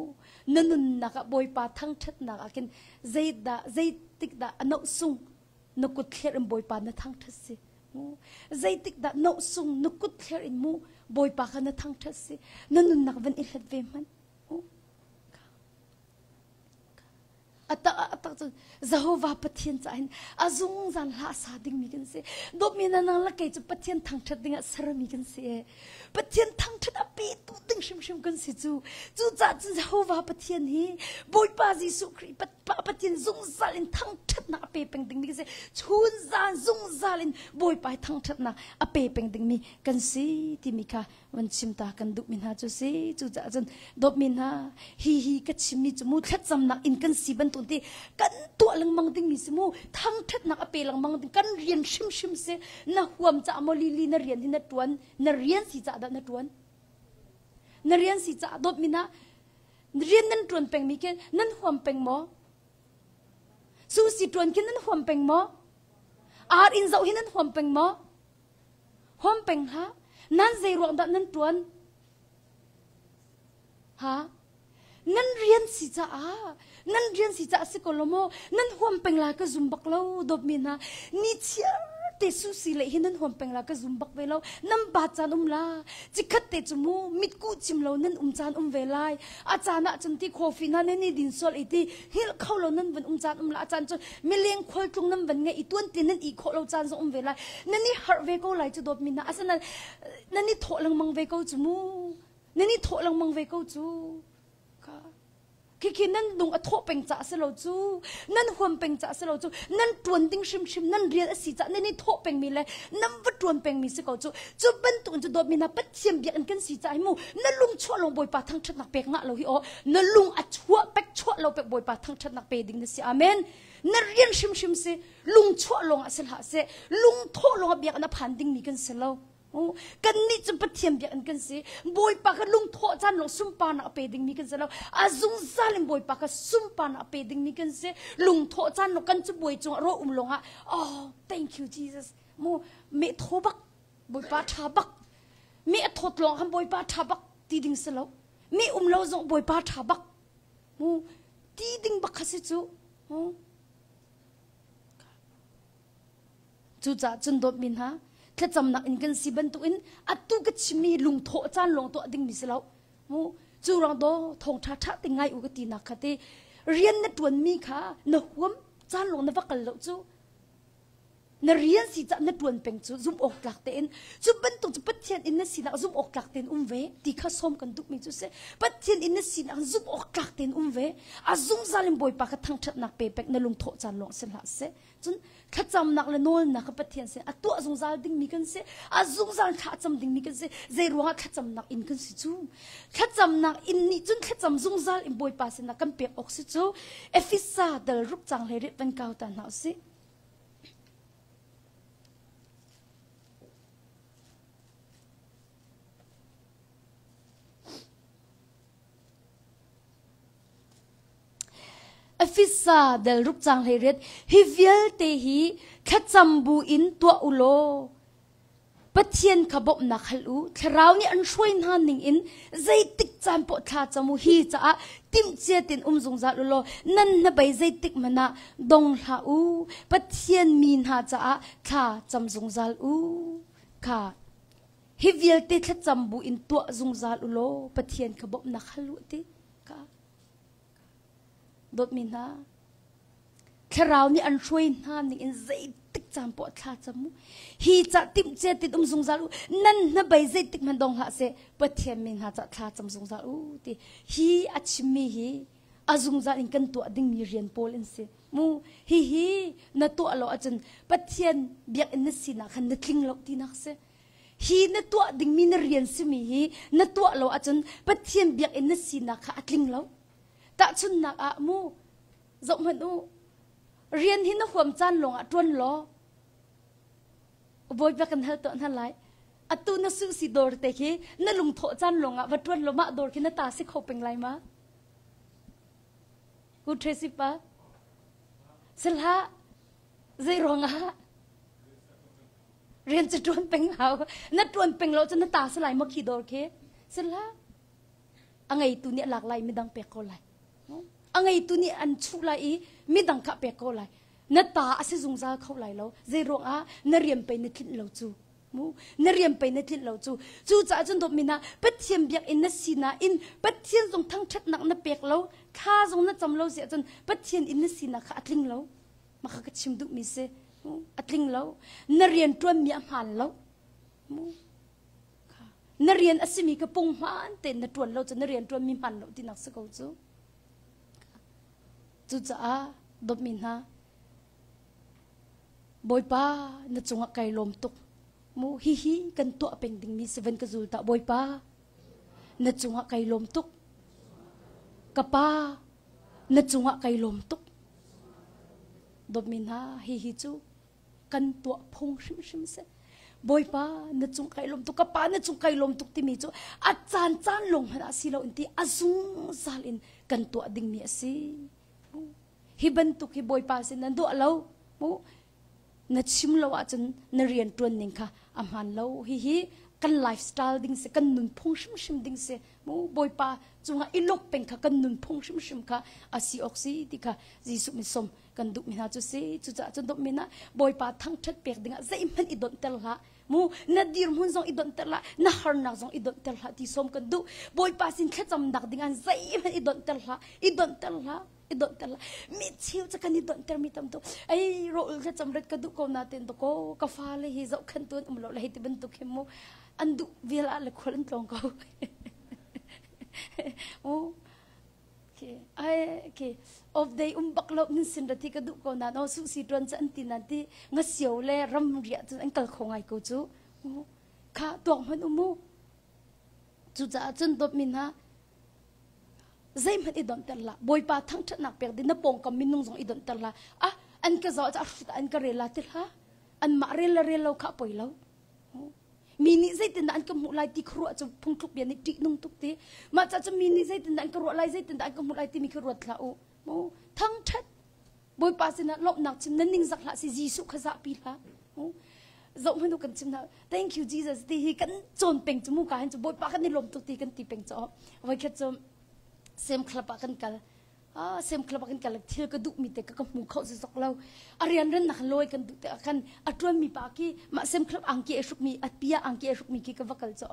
Speaker 1: na nunnak ah bawipa thangṭhatnak ah khin zeidah zeitik dah a noh sung na kut thler in bawipa na thangṭhat si mu zeitik dah noh sung na kut thler in mu bawipa kha na thangṭhat si na nunnak van i hlat ve hmanh A tak cun Jehovah Pathian caah hin a zungzal hla a sa dingmi kan si. Dawtmi na nang le kei cu Pathian thangṭhat dingah sermi kan si e. Pathian thangṭhat a petu ding hrimhrim kan si cu. Cucaah cun Jehovah Pathian hi Bawipa Jesuh Khrih Pa Pathian zungzal in thangṭhatnak a pe peng dingmi kan si. Chun zan zungzal in Bawipa hi thangṭhatnak a pe peng dingmi kan si timi kha van chim ta kan duhmi hna cu si cucaah cun dawtmi hna hi hi ka chimmi cu mu thlacamnak in kan si bantuk ti kan tuah lengmang dingmi si mu thangṭhatnak a pe lengmang ding kan rian hrimhrim si na huam caah maw lili na rian hi na ṭuan na rian si caah dah na ṭuan na rian si caah dawtmi hna rian nan ṭuan pengmi khi nan huam peng maw susi ṭuan khi nan huam peng maw ar in zoh hi nan huam peng maw Huam peng hlah. Nan zei ruang dah nan ṭuan? Ha? Nan rian si caah, nan rian si caah si ko lo maw? Nan huam peng lai ka zum bak lo, dawtmi hna. Ni chiar te susi le hi nan huam peng la ka zum bak ve lo. Nan ba caan um la. Cikhat te cu mu mitku cim lo nan um caan um ve lai. A caan ah cun ti coffee na nan i din sual i ti hngilh kho lo nan van um caan um la a caan cun mileng khualtlung nan van ngeih i tuan te nan i khawh lo caan zong um ve lai nan i harh ve ko lai cu dawt mi hna asinain nan i thawh lengmang ve ko cu mu nan i thawh lengmang ve ko cu ka. Khikhi nan lung a thawh peng ca si lo cu, nan huam peng ca si lo cu, nan ṭuan ding hrimhrim nan rian a si ca nan i thawh pengmi le nan va ṭuan pengmi si ko cu. Cu bantuk in cu dawtmi hna Pathian biakinn kan si ca hi mu na lung chuah lawng Bawipa thangṭhatnak pek ngah lo hi aw na lung a chuah pek chuah lo pek Bawipa thangṭhatnak pe ding na si. Amen. Na rian hrimhrim si lung chuah lawng ah si hlah seh lung thawh lawng ah biakinn a phan dingmi kan si lo. Kannih cu Pathian biakinn kan si. Bawipa kha lungthawh caan lawng sunparnak a pe dingmi kan si lo. A zungzal in Bawipa kha sunparnak a pe dingmi kan si. Lungthawh caan lawng kan cabuai cungah rawl um lawngah oh thank you Jesus. Mu meh thaw bak Bawipa ṭha bak. Meh a thawt lawng khan Bawipa ṭha bak ti ding si lo. Meh um lo zong Bawipa ṭha bak. Mu ti ding bak kha si cu. Mu Cucaah cun dawtmi hna, thlacamnak in kan si bantukin atu ka chimmi lungthawh caan lawng tuah dingmi si lo. Mu cu ruang daw thawngṭha ṭha te ngai u ka tinak kha te rian na ṭuanmi kha na huam caan lawng na va kal lo cu na rian si cah na ṭuan peng cu zumh awk tlak tein cu bantuk cu Pathian in na sinak zumh awk tlak tein um ve ti kha sawm kan duhmi cu si Pathian in na sinak zumh awk tlak tein um ve a zungzal in Bawipa kha thangṭhatnak pe pek na lungthawh caan lawng si hlah seh Cun thlacamnak le nawlnak kha Pathian sin a tuah zungzal dingmi kan si. A zungzal thla a cam dingmi kan si. Zei ruangah thlacamnak inn kan si cu? Thlacamnak inn nih cun thlacam zungzal in Bawipa sinah kan pek awk si cu. Efesa dal ruk cang hlei riat van kau ta hna usih. Efesa del ruk cang 18 hi vialte hi thlacam bu in tuah u law Pathian kha bawmhnak hal u thlarau nih an hruai hna ning in zeitik caan poh thla cam u hi caah timhcia tein um zungzal u law nan hnabei zeitik hmanh ah dong hlah u Pathian mi hna caah thla cam zungzal u kha hi vialte thlacam bu in tuah zungzal u law Pathian kha bawmhnak hal u ti ka Dawtmi hna, Thlarau nih an hruai hna ning in zeitik caan poah thla cam u. Hi ca timhcia tin um zungzal u. Nan hnabei zeitik hmanh dong hlah seh. Pathian mi hna ca thla cam zungzal u ti. Hi a chimmi hi a zungzal in kan tuah dingmi rian pawl an si. Mu hi hi na tuah lo ahcun Pathian biakinn na sinak khan na tling lo tinak si. Hi na tuah dingmi na rian simi hi na tuah lo ahcun Pathian biakinn na sinak kha a tling lo. Tahchunhnak ah mu zohhmanh u rian hi na huam caan lawngah ṭuan law Bawipa kan hal tuah hna lai. Atu na su si dawr te khi na lungthawh caan lawngah va ṭuan law mah dawr khi na ta si kho peng lai ma? Ku Tracy pa Sihlah zei ruangah rian cu ṭuan peng hau na ṭuan peng lo cun na ta si lai maw khi dawr khi sihlah a ngeitu nih a lak lai midang pek ko lai a ngeitu nih an chuh lai i midang kha pek ko lai na ta a si zungzal kho lai lo zei ruangah na rian pei na tlinh lo cu mu na rian pei na tlinh lo cu cucaah cun dawtmi hna Pathian biakinn na si nain Pathian zong thangṭhatnak na pek lo thla zong na cam lo si ahcun Pathian inn na sinak kha a tling lo mah kha ka chim duhmi si a tling lo na rian ṭuanmi a hmaan lo na rian a simi ka pung hmaan tein na ṭuan lo cu na rian ṭuanmi hmaan lo tinak si ko cu cucaah dawtmi hna Bawipa na cungah kai lawm tuk mu hihi kan tuah peng dingmi si van ka zul ta Bawipa na cungah kai lawm tuk ka pa na cungah kai lawm tuk dawtmi hna hihi cu kan tuah phung hrimhrim si Bawipa na cung kai lawm tuk ka pa na cung kai lawm tuk timi cu a caan caan lawng hmanh ah si lo in ti a zungzal in kan tuah dingmi a si hi bantuk hi Bawipa sin nan duah lo mu na chim lo ahcun na rian ṭuan ning kha a hmaan lo hihi kan lifestyle ding si kan nunphung hrimhrim ding si mu Bawipa cungah i lawmh peng kha kan nunphung hrimhrim kha a si awk si ti kha Jesuh min som kan duh mi hna cu si cucaah cun dawtmi hna Bawipa thangṭhat pek dingah zeihmanh i donhter hlah mu na dirhmun zong i donhter hlah na harnak zong i donhter hlah ti sawm kan duh Bawipa sin thlacamnak dingah zeihmanh i donhter hlah i donhter hlah i donhter hlah mi cheu cu kan i donhter mi tam tuk ei rawl thlacam ret ka duh ko na ten to ko ka fale hi zohkhen tu an um lo le hei ti bantuk hi mu an duh vial ah le khual an tlawng ko u ai. Khi off day um bak lo nin sin ra thi ka duh ko nan o su si tuan cha an ti nan ti nga sio le ram ria cun an kal kho ngai ko cu. Kha tuak hman umu. Cucaah cun dawt mi hna zeihmanh i donhter hlah. Bawipa thangṭhatnak pek ding na pawngkam minung zong i donhter hlah. Ah an ka zoh ah hrut an ka rel la ti hlah. Anmah rel le rel lo kha a poi lo. Mi nih zeitindah an ka hmuh lai ti khuaruah cu phungthluk bia nih ṭihnung tuk ti. Mah ca cu mi nih zeitindah an ka ruah lai zeitindah an ka hmuh lai timi khi ruat hlah u. Thangṭhat Bawipa sinah lawmhnak chim nan ningzak hlah si Jesuh kha zahpi hlah. Zoh hmanh u kan chim hna. Thank you Jesus ti hi kan cawn peng cu mu ka hin cu Bawipa kan i lawm tuk ti kan ti peng cu. Voikhat cu Sem Club ah kan kal. Ah Sem Club ah kan kal thil ka duh mi te ka ka hmu kho zok lo. A rian ran nak lawi kan duh te ah khan a tuan mi pa ki mah Sem Club angki a hruk mi a pia angki a hruk mi ki ka va kal cu.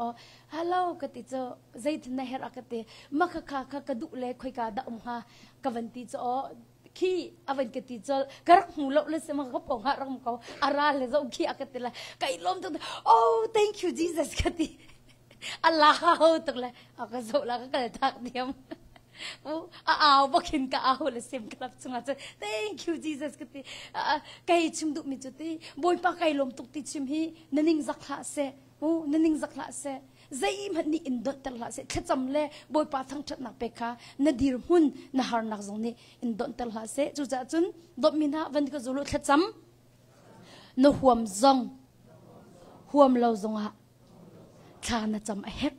Speaker 1: Hello ka ti cu zeitin na her a ka ti. Ma kha kha kha ka duh le khoika dah um hnga ka van ti cu khi a van ka ti col ka rak hmu lo le sema ka pong ha rak ko ara le zo khi a ka ti la kai lom tuk oh thank you jesus ka ti Allah tuk le a ka zo la ka kal tak diam a au bakin ka au le sim club chungah cu thank you jesus ka ti kai chim duh mi cu ti bawipa kai lom tuk ti chim hi na ning zak hlah seh na ning zak hlah seh zeihmanh nih in donhter hlah seh thlacam le bawipa thangṭhatnak pek kha na dirhmun na harnak zong nih in donhter hlah seh cucaah cun dawtmi hna van ka zul u thlacam na huam zong huam lo zongah thla na cam a herh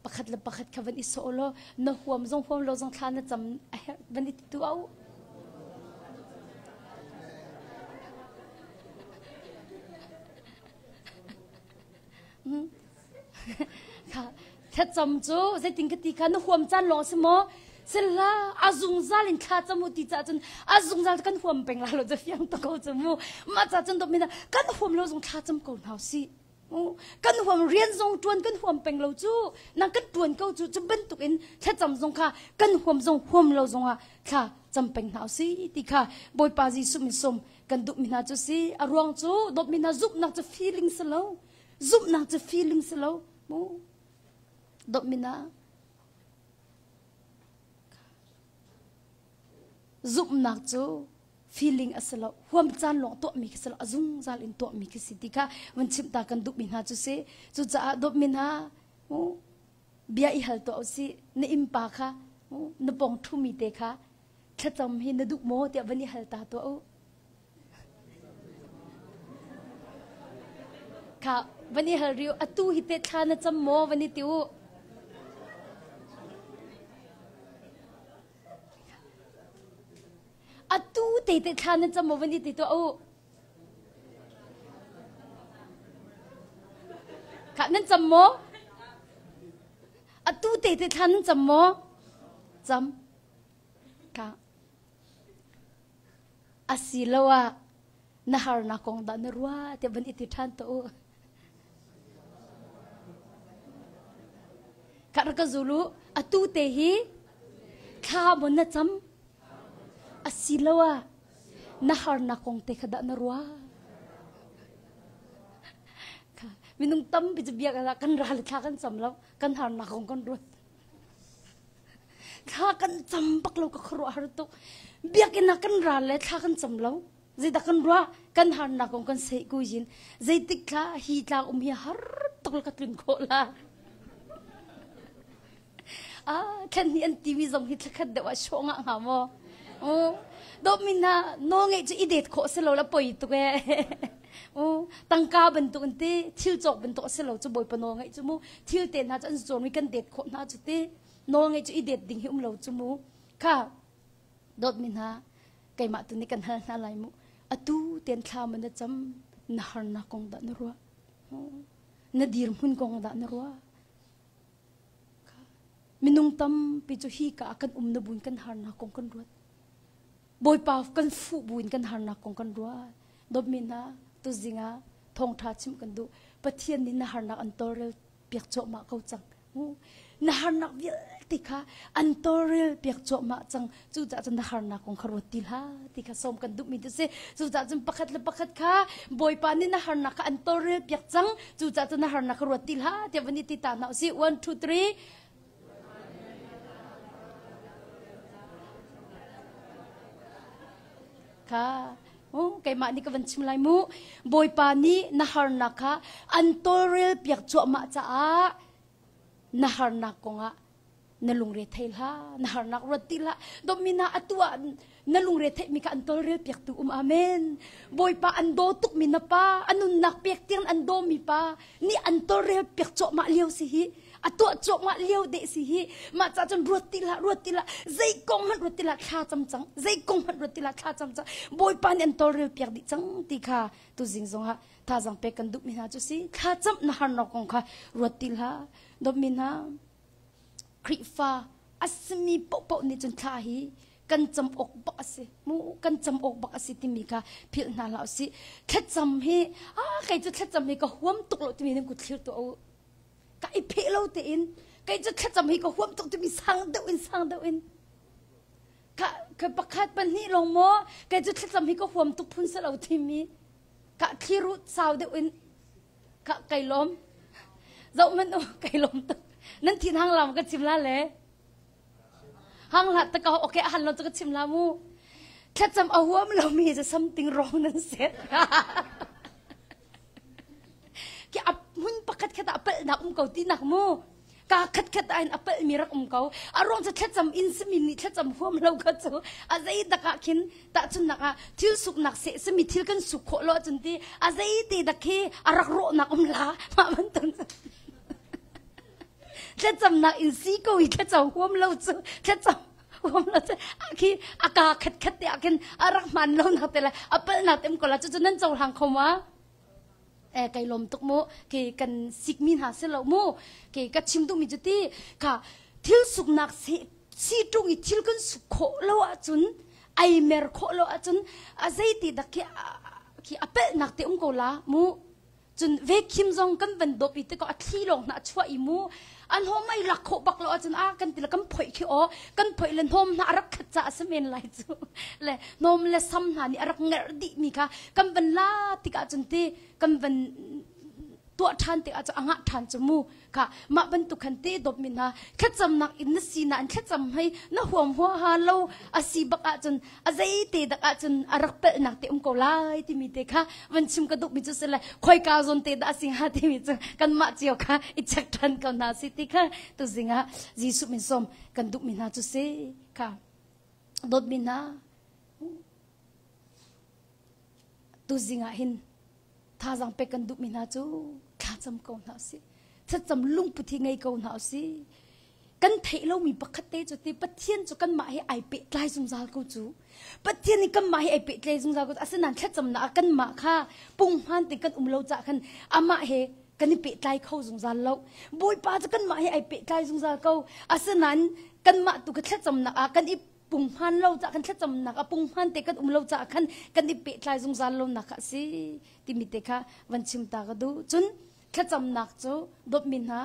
Speaker 1: pakhat le pakhat kha van i sawh law na huam zong huam lo zong thla na cam a herh van i tu au Thlacam cu zeitin ka ti kha na huam caan lawng si maw? Sila a zungzal in thla cam u ti caah cun a zungzal kan huam peng la lo cu fiang ta ko cu mu. Mah ca cun dawt kan huam lo zong thla cam ko hna sih. Kan huam rian zong tuan kan huam peng lo cu nang kan tuan ko cu cu bantuk in thlacam zong kha kan huam zong huam lo zong ah thla cam peng hna sih ti kha Bawipa Jesuh min sawm kan duhmi hna cu si a ruang cu dawtmi hna zumhnak cu feeling si lo zumhnak cu feeling si lo mu dawtmi hna zumhnak cu feeling a si lo huam caan lawng tuahmi khi si lo a zungzal in tuahmi khi si ti kha van chimh ta kan duhmi hna cu si cucaah dawtmi hna mu bia i hal tuah usih na innpa kha na pong ṭhumi te kha thlacam hi na duh maw tiah van i hal ta tuah u. Kha van i hal riu atu hi te thla na cam maw van i ti u. Atu te te thla na cam maw van i ti tuah u. Kha nan cam maw? Atu te te thla nan cam maw? Cam. Ka asiloah na harnak kong dah na ruah tiah van i ti ṭhan tuah u. Ka rak ka zul u. Atu te hi thla maw na cam? Asiloah na harnak kong te kha dah na ruah? Minung tampi cu biak kan ral thla kan cam lo, kan harnak kong kan ruat. Thla kan cam bak lo ka khuaruahhar tuk. Biakinn ah kan ral le thla kan cam lo. Zeidah kan ruah? Kan harnak kong kan seih ku yin. Zeitik thla hi tlang um hi har tuk la ka tlun khawh la. Ah, thlen hi an timi zong hi thlakhat deuh ah sawh ngah hnga maw? Oh, dawt min na nawl ngeih cu i det khawh si lo la poi tuk ee. Oh, tangka bantuk an ti, thil cawk bantuk a si lo cu bawipa nawl ngeih cu mu. Thil te hna cu an cawn mi kan det khawh hna cu ti. Nawl ngeih cu i det ding hi um lo cu mu. Kha dawt mi hna keimah tu nih kan hal hna lai mu. Atu ten thla ma na cam na harnak kong dah na ruah. Na dirhmun kong dah na ruah. Minung tampi cu hi ka ah kan um na buin kan harnak kong kan ruat. Bawipa kan fuh buin kan harnak kong kan ruat. Dawtmi hna, tuzing ah thawngṭha chimh kan duh. Pathian nih na harnak an tawlrel piak cuahmah ko cang. Na harnak vialte kha an tawlrel piak cuahmah cang. Cucaah cun na harnak kong kha ruat ti hlah ti kha sawm kan duhmi tu si. Cucaah cun pakhat le pakhat kha Bawipa nih na harnak kha an tawlrel piak cang. Cucaah cun na harnak kha ruat ti hlah tiah van i ti ta hna usih. 1 2 3. Kha keimah nih ka van chim lai mu. Bawipa nih na harnak kha an tawlrel piak cuahmah caah na harnak kongah na lungre thei hlah, na harnak ruat ti hlah. Dawtmi hna atu ah na lungre theihmi kha an tawlrel piaktu um amen. Bawipa an daw tukmi na pa, a nunnak pek tiang an dawmi pa nih an tawlrel piak cuahmah lio si hi. A tuah cuahmah lio deh si hi. Mah ca cun ruat ti hlah, ruat ti hlah. Zei kong hmanh ruat ti hlah, thla cam cang. Zei kong hmanh ruat ti hlah, thla cam cang. Bawipa nih an tawlrel piak dih cang ti kha tuzing zongah thazaang pek kan duhmi hna cu si. Thla cam na harnak kong kha ruat ti hlah. Dawtmi hna, Khrihfa a simi paohpaoh nih cun thla hi kan cam awk bak a si mu kan cam awk bak a si timi kha philh hna hlah usih thlacam hi ah kei cu thlacam hi ka huam tuk lo timi nan kut thlir tuah u ka i pheh lo tein kei cu thlacam hi ka huam tuk timi sang deuh in sang deuh in ka ka pakhat pahnih lawng maw kei cu thlacam hi ka huam tuk phun si lo timi ka thlir u sau deuh in Ka kai lawm. Zoh man u kai lawm tuk. Nan thin hang lam ka chim la le. Hang hlah ta ka okay han lo ka chim la mu. Thlacam a huam lo mi cu something wrong nan set. Ki a hmun pakhat khat ah palhnak um ko ti nak mu. Ka khat khat ah hin a palh mi rak um ko. A ruang cu thlacam in simi nih thlacam huam lo kha cu a zei dak ah khin tahchunnak ah thil suknak seh simi thil kan suk khawh lo ahcun ti a zei te dak khi a rak rawhnak um la mah bantuk thlacamnak in si ko i thlacam huam lo cu thlacam huam lo cu khi a ka khat khat te ah khin a rak hman lo nak te le a palhnak te um ko la cucu nan cohlang kho ma eh kai lawm tuk mu ke kan sikmi hna si lo mu ke ka chim duhmi cu ti kha thil suknak si si ṭung i thil kan suk khawh lo ahcun ai mer khawh lo ahcun a zeiti dak khi khi a pelhnak te um ko la mu cun vacuum zong kan van dawp i te ko a thli lawng hna a chuah i mu an hnawm ai lak khawh bak lo ahcun a kan ti le kan phoih khi aw kan phoih le hnawm hna a rak khat ca a si men lai cu le hnawm le sam hna nih a rak ngerh dih mi kha kan van la tikah cun ti kan van tuah ṭhan tikah cu a ngah ṭhan cu mu kha mah bantuk khan te dawp mi hna thlacamnak in na sinak in thlacam hei na huam huaha lo a si bak ahcun a zei te dak ahcun a rak pelhnak te um ko lai timi te kha van chim ka duh mi cu si le khoika zawn te dah a si hnga timi cu kanmah cio kha i check ṭhan ko hna si ti kha tuzing ah Jesuh min sawm kan duh mi hna cu si kha dawtmi hna tuzing ah hin Thazaang pek kan duhmi hna cu thlacam ko hna usih. Thlacam lungput hi ngei ko hna usih. Kan theih lomi pakhat te cu ti Pathian cu kanmah he ai pehtlai zungzal ko cu. Pathian nih kanmah he ai pehtlai zungzal ko cu. Asinain thlacamnak ah kanmah kha punghman te kan um lo caah khan amah he kan i pehtlai kho zungzal lo. Bawipa cu kanmah he ai pehtlai zungzal ko. Asinain kanmah tu kha thlacamnak ah kan i punghman lo caah kan thlacamnak a punghman te kan um lo caah khan kan i pehtlai zungzal lonak kha a si timi te kha van chim ta ka duh cun thlacamnak cu dawtmi hna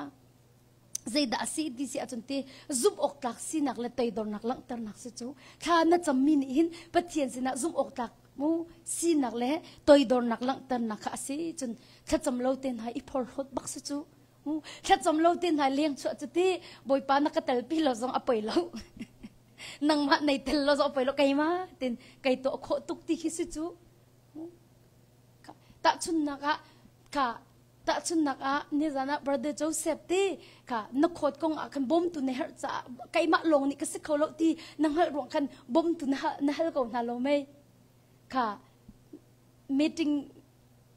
Speaker 1: zeidah a si ti si ahcun ti zumh awk tlak sinak le toidornak langhternak si cu thla na cammi nih hin Pathian sinah zumh awk tlak mu sinak le toidornak langhternak kha a si cun thlacam lo te hna i phorhlawt bak si cu Thlacam lo te hna leng chuah cu ti Bawipa na ka telpi lo zong a poi lo. Nangmah nei tel lo zong a poi lo keimah tin kei tuah khawh tuk ti khi si cu. Tahchunnak ah ka tahchunnak ah nizan ah brother Joseph ti ka na khawt kong ah khan bawmtu na herh caah keimah lawng nih ka si kho lo ti na hngalh ruang khan bawmtu na na hal ko hna lo mei kha meeting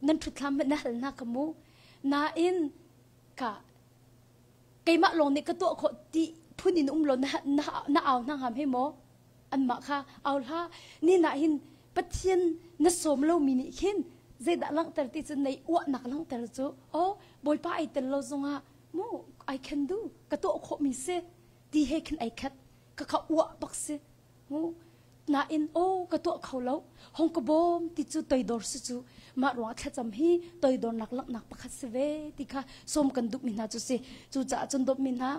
Speaker 1: nan ṭhutthlam hmanh na hal hna ka mu. Nain ka keimah lawng nih ka tuah khawh ti phun in um lo na, na, na au hna ngam he maw? Anmah kha au hlah. Ni na hin Pathian na sawm lomi nih khin zeidah langhter ti cu nei uahnak langhter cu oh Bawipa ai tel lo zongah mu I can do ka tuah khawhmi si ti he khin ai khat ka kha uah bak si Nain aw ka tuah kho lo hong ka bawm ti cu toidor si cu mah ruangah thlacam hi toidornak langhnak pakhat si ve ti kha sawm kan duhmi hna cu si cucaah cun dawtmi hna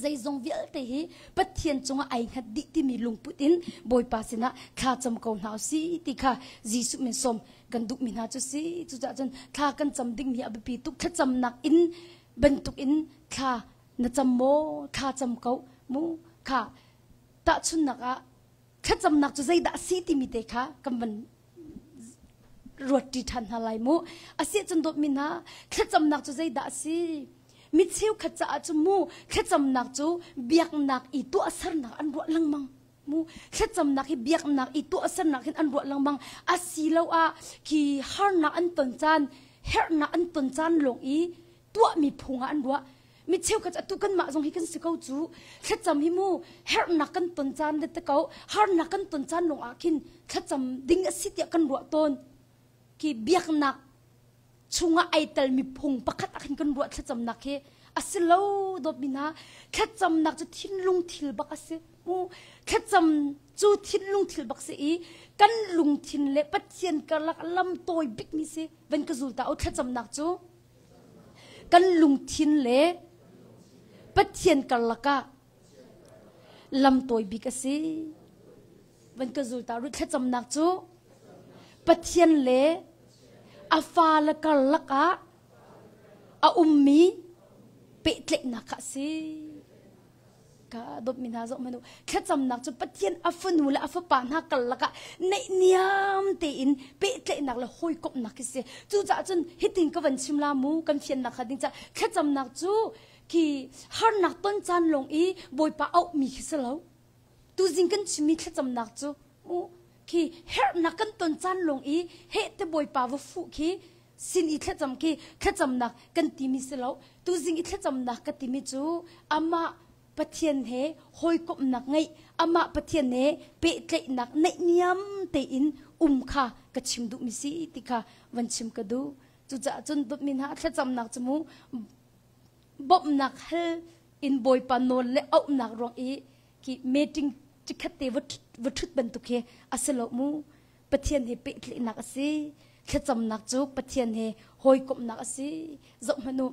Speaker 1: zeizong vialte hi Pathian cungah ai hngat dih timi lungput in Bawipa sinah thlacam ko hna usih ti kha Jesuh min sawm kan duhmi hna cu si cucaah cun thla kan cam dingmi a biapi tuk thlacamnak in bantuk in thla na cam maw thla cam ko mu kha Tahchunhnak ah. Thlacamnak cu zeidah a si timi te kha kan van ruatṭi ṭhan hna lai mu. Asiahcun dawtmi hna, thlacamnak cu zeidah a si? Mi cheukhat caah cu mu thlacamnak cu biaknak i tuahsernak an ruah lengmang. Mu thlacamnak hi biaknak i tuahsernak hin an ruah lengmang. Asiloah khi harnak an ton caan, herhnak an ton caan lawng i tuahmi phung ah an ruah. Mi cheukhat atu kanmah zong hi kan si ko cu. Thlacam hi mu herhnak kan ton caan le te ko harnak kan ton caan lawng ah khin thlacam ding a si tiah kan ruah tawn. Khi biaknak chungah ai telmi phung pakhat ah khin kan ruah thlacamnak hi a si lo dawtmi hna thlacamnak cu thinlung thil bak a si mu thlacam cu thinlung thil bak si i kan lungthin le Pathian karlak lam tawi bikmi si van ka zul ta o thlacamnak cu kan lungthin le Pathian karlak ah lam tawi bik a si. Van ka zul ta rut thlacamnak cu Pathian le a fale karlak ah a ummi pehtlaihnak kha a si. Ka dawtmi hna zoh hmanh u. Thlacamnak cu Pathian a fanu le a fapa hna karlak ah naihniam tein pehtlaihnak le hawikomhnak khi si. Cucaah cun hitin ka van chim la mu kan fiannak kha ding caah thlacamnak cu khi harnak ton caan lawng i Bawipa auhmi khi si lo. Tuzing kan chimmi thlacamnak cu mu khi herhnak kan ton caan lawng i heh te Bawipa va fuh khi sin i thlacam khi thlacamnak kan timi si lo. Tuzing i thlacamnak ka timi cu amah Pathian he hawikomhnak ngeih, amah Pathian he pehtlaihnak naihniam tein um kha ka chim duhmi si ti kha van chim ka duh. Cucaah cun dawtmi hna thlacamnak cu mu bawmhnak hal in Bawipa nawl le auhnak ruang i khi meeting cikhat te va ṭhut bantuk hi a si lo mu. Pathian he pehtlaihnak a si. Thlacamnak cu Pathian he hawikomhnak a si. Zoh hmanh u.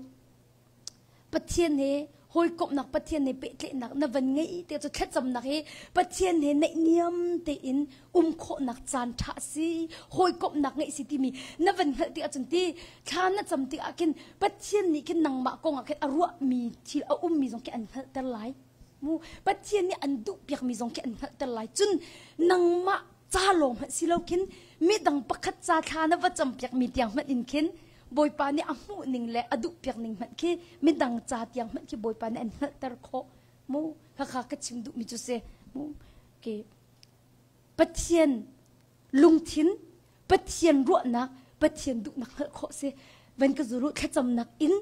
Speaker 1: Pathian he hawikomhnak Pathian he pehtlaihnak na van ngeih te cu thlacamnak hi Pathian he naihniam tein um khawhnak caan ṭha a si. Hawikomhnak ngeih si timi na van hngalh tik ahcun ti thla na cam tik ah khin Pathian nih khin nangmah kong ah khin a ruahmi thil a ummi zong khi an hngalhter lai. Mu Pathian nih an duhpiakmi zong khi an hngalhter lai. Cun nangmah ca lawng hmanh si lo khin midang pakhat ca thla na va campiakmi tiang hmanh in khin Bawipa nih a hmuh ning le a duhpiak ning hmanh khi midang ca tiang hmanh khi Bawipa nih an hngalhter khawh. Mu khakha ka chim duhmi cu si. Mu ke Pathian lungthin Pathian ruahnak Pathian duhnak hngalh khawh si. Van ka zuru thlacamnak in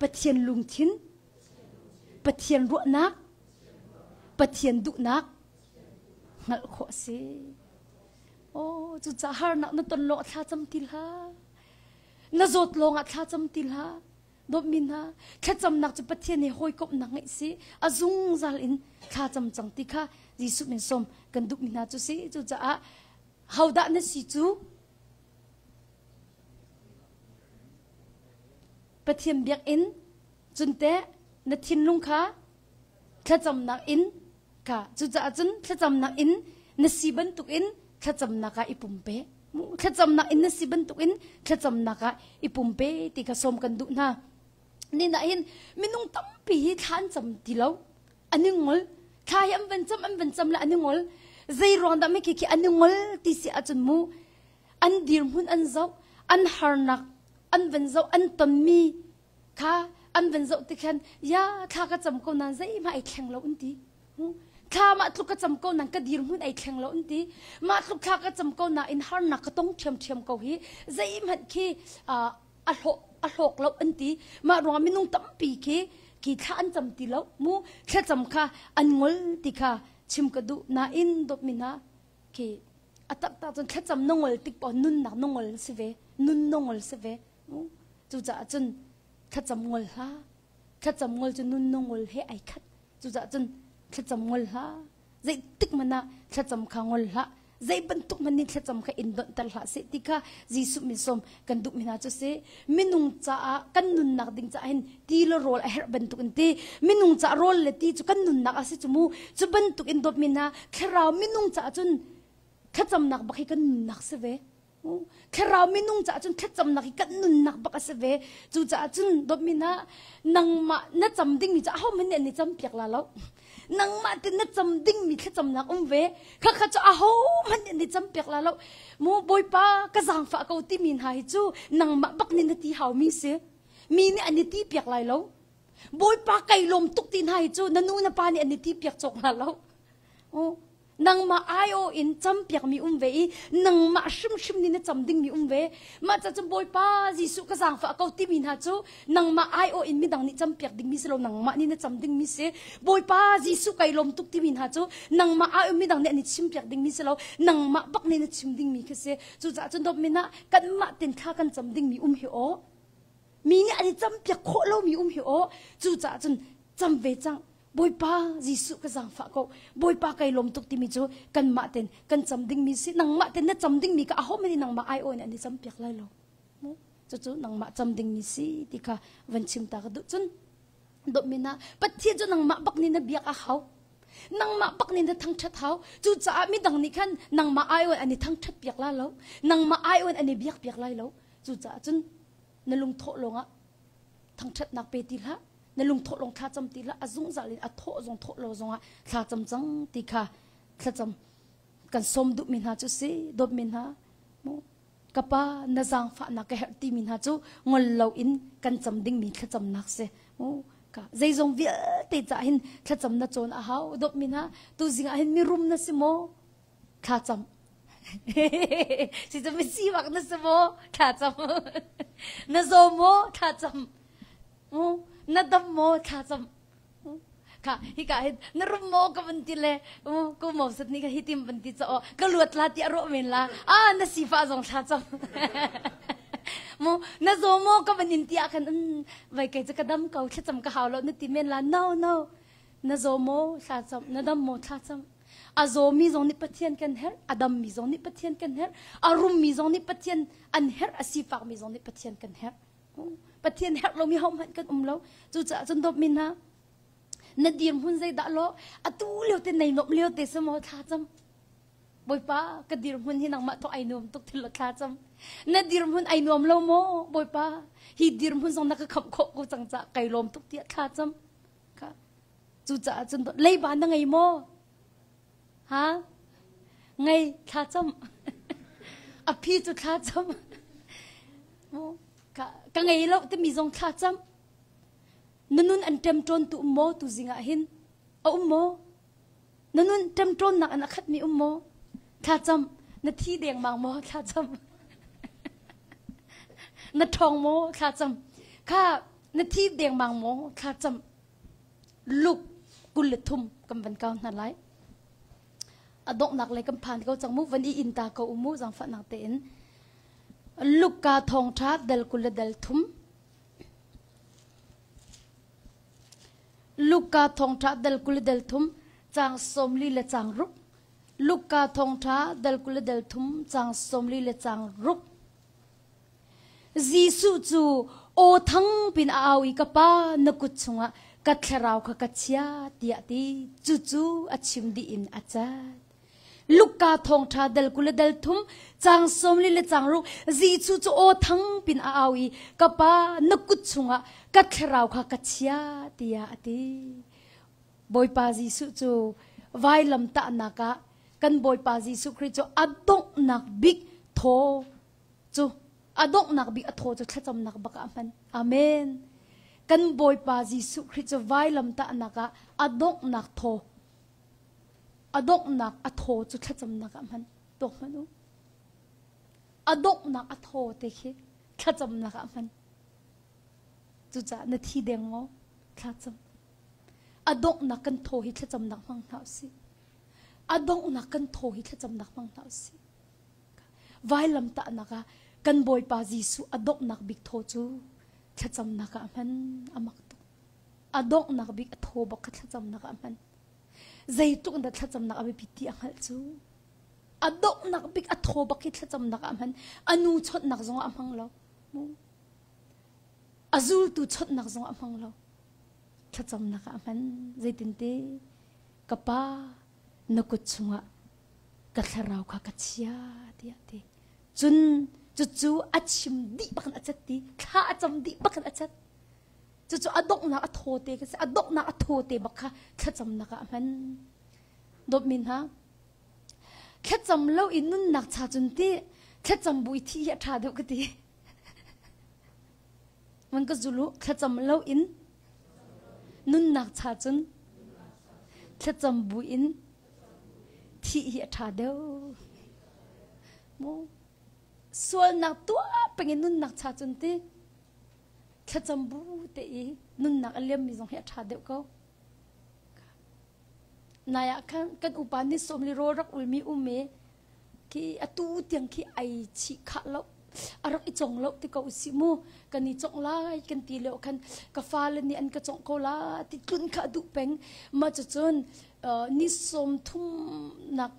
Speaker 1: Pathian lungthin Pathian ruahnak Pathian duhnak hngalh khawh a si. Oh, cucaah harnak na ton lawng thla cam ti hlah. Na zawt lawng ah thla cam ti hlah. Dawtmi hna, thlacamnak cu Pathian he hawikomhnak ngeih si. A zungzal in thla cam cang ti kha Jesuh min sawm kan duhmi hna cu si. Cucaah hodah na si cu? Pathian biakinn cun teh na thinlung kha thlacamnak in ka cucaah cun thlacamnak in na si bantukin thlacamnak ah i pumpe thlacamnak in na si bantukin thlacamnak ah i pumpe ti kha sawm kan duh hna ni na hin minung tampi hi thla an cam ti lo an i ngol thla hi an van cam an van cam le an i ngol zei ruang dah mi khi khi an i ngol ti si ahcun mu an dirhmun an zoh an harnak an van zoh an tonmi kha an van zoh ti khan ya thla ka cam ko nan zeihmah ai thleng lo an ti thla mah tluk ka cam ko nan ka dirhmun ai thleng lo an ti mah tluk thla ka cam ko nain harnak ka tong ṭhiamṭhiam ko hi zeihmanh khi a hlawh a hlawk lo an ti mah ruangah minung tampi khi khi thla an cam ti lo mu thlacam kha an ngol ti kha chim ka duh nain dawtmi hna khi a taktak cun thlacam na ngol tik paoh nunnak na ngol si ve nun na ngol si ve Cucaah cun thlacam ngol hlah. Thlacam ngol cu nun na ngol he ai khat. Cucaah cun thlacam ngol hlah. Zeitik hmanh ah thlacam kha ngol hlah. Zei bantuk hmanh nih thlacam kha in donhter hlah seh ti kha Jesuh min sawm kan duhmi hna cu si. Minung caah kan nunnak ding caah hin ti le rawl a herh bantuk in ti. Minung caah rawl le ti cu kan nunnak a si cu mu. Cu bantuk in dawtmi hna thlarau minung caah cun thlacamnak bak hi kan nunnak si ve. Thlarau minung caah cun thlacamnak hi kan nunnak bak a si ve. Cucaah cun dawtmi hna, nangmah na cam dingmi cu ahohmanh nih an i campiak la lo. Nangmah te na cam dingmi thlacamnak um ve. Khakha cu ahohmanh nih an i campiak la lo. Mu Bawipa ka zaangfah ko timi hna hi cu nangmah bak nih na ti haumi si. Mi nih an i ti piak lai lo. Bawipa kai lawm tuk ti hna hi cu na nu na pa nih an i ti piak cawk hna lo. Nangmah aiawh in campiakmi um ve i nangmah hrimhrim nih na cam dingmi um ve. Mah ca cun Bawipa Jesuh ka zaangfah ko timi hna cu nangmah aiawh in midang nih campiak dingmi si lo nangmah nih na cam dingmi si. Bawipa Jesuh kai lawm tuk timi hna cu nangmah aiawh midang nih an i chimpiak dingmi si lo nangmah bak nih na chim dingmi khi si. Cucaah cun dawtmi ah kanmah ten thla kan cam dingmi um hi aw. Mi nih an i campiak khawh lomi um hi aw. Cucaah cun cam ve cang. Bawipa Jesuh ka zaangfah ko. Bawipa kai lawm tuk timi cu kanmah ten kan cam dingmi si. Nangmah ten na cam dingmi ka aho mani nangmah ai aw in an i cam piak lai lo. Cucu nangmah cam dingmi si ti kha van chim ta ka duh cun dawtmi na Pathian cu nangmah bak nih na biak a hau. Nangmah bak nih na thangṭhat hau. Cucaah midang nih khan nangmah ai aw an i thangṭhat piak la lo. Nangmah ai aw an i biak piak lai lo. Cucaah cun na lungthawh lawngah thangṭhatnak pe ti hlah na lungthawh lawng thlacam ti hlah a zungzal in a thawh zong thawh lo zongah thlacam cang ti kha thlacam kan sawm duhmi hna cu si dawtmi hna mu ka pa na zaangfahnak ka herh timi hna cu ngol loin kan cam dingmi thlacamnak si mu ka zeizong vialte cah hin thlacam na cawn a hau dawtmi hna tu zing ah hin mirum na si maw thlacam si cu misifak na si maw thlacam na zaw maw thlacam na dam maw thlacam kha hika hin na rum maw ka van ti le ku mo sat ni ka hi tim van ti cho ka luat la ti aro men la a na sifa zong thlacam mu na zaw maw ka van in ti ah khan vai kai chu ka dam ko thlacam ka hau lo na ti men la no no na zaw maw thlacam na dam maw thlacam A zawmi zong nih Pathian kan herh, a dammi zong nih Pathian kan herh, a rummi zong nih Pathian an herh, a sifakmi zong nih Pathian kan herh. Pathian herh lomi hohmanh kan um lo. Cucaah cun dawtmi hna, na dirhmun zeidah law, atu lio te nei nuam lio te si maw thla cam. Bawipa, ka dirhmun hi nangmah thawk ai nuam tuk thil thla cam. Na dirhmun ai nuam lo maw, Bawipa? Hi dirhmun zong na ka khamh khawh ko cang ca kai lawm tuk tiah thla cam. Kha Cucaah cun leiba na ngei maw? Ha? Ngei thlacam. A phi cu thlacam. Ka, ka ngei lo timi zong thlacam. Na nun an ṭemṭawn tu um maw tu zing ah hin? A um maw? Na nun ṭemṭawnnak in a khatmi um maw? Thlacam. Na thi dengmang maw? Thlacam. Na ṭhawng maw? Thlacam. Kha na thi dengmang maw? Thlacam. Luke 23 kan van kau hna lai. A donghnak lei kan phan ko cang mu van i in ta ko u mu zaangfahnak tein. Luka thawngṭha dal 20 le dal thum. Luka thawngṭha dal 20 le dal thum caang 40 le caang ruk. Luka thawngṭha dal 20 le dal thum caang 40 le caang ruk. Jesuh cu aw thang pin a au i ka pa na kut chungah ka thlarau kha ka chia tiah ti cucu a chim dih in a cat. Luka thawngṭha dal 20 le dal thum caang 40 le caang ruk Jesuh cu aw thang pin a au i ka pa na kut chungah ka thlarau kha ka chia tiah a ti. Bawipa Jesuh cu vailam tahnak ah kan Bawipa Jesuh Khrih cu a donghnak bik thaw cu a donghnak bik a thaw cu thlacamnak bak ah a hman. Amen. Kan Bawipa Jesuh Khrih cu vailam tahnak ah a donghnak thaw a donghnak a thaw cu thlacamnak ah hman. Tuak hmanh u. A donghnak a thaw te khi thlacamnak ah hman. Cucaah na thi deng maw? Thlacam. A donghnak kan thaw hi thlacamnak hmang hna usih. A donghnak kan thaw hi thlacamnak hmang hna usih. Vailamtahnak ah kan Bawipa Jesuh a donghnak bik thaw cu thlacamnak ah hman a mak tuk. A donghnak bik a thaw bak kha thlacamnak ah hman. Zeitluk in dah thlacamnak a biapit ti a hngalh cu. A donghnak bik a thaw bak hi thlacamnak ah hman. A nu chawnhnak zong ah a hmang lo. A zultu chawnhnak zong ah a hmang lo. Thlacamnak ah a hman. Zeitinte ka pa na kut chungah ka thlarau kha ka chia tiah ti. Cun cucu a chim dih bakin a cat ti thla a cam dih bakin a cat. Cucu a donghnak a thaw te ka si a donghnak a thaw te bak kha thlacamnak ah a hman. Dawtmi hna thlacam lo i nunnak cha cun ti thlacam bu i thih hi a ṭha deuh ka ti. Man ka zulu thlacam lo in nunnak cha cun thlacam bu in thih hi a ṭha deuh. Mu sualnak tuah peng in nunnak cha cun ti thlacam bu te i nunnak a liammi zong hi a ṭha deuh ko. Nai ah khan kan upa nih sawmli rawl rak ulmi um i khi atu tiang khi ai chih khah lo a rak i cong lo ti ko usih mu kan i congh lai kan ti lio khan ka fale nih an ka congh ko la ti tlun kha a duh peng mah cucun ni sawm thumnak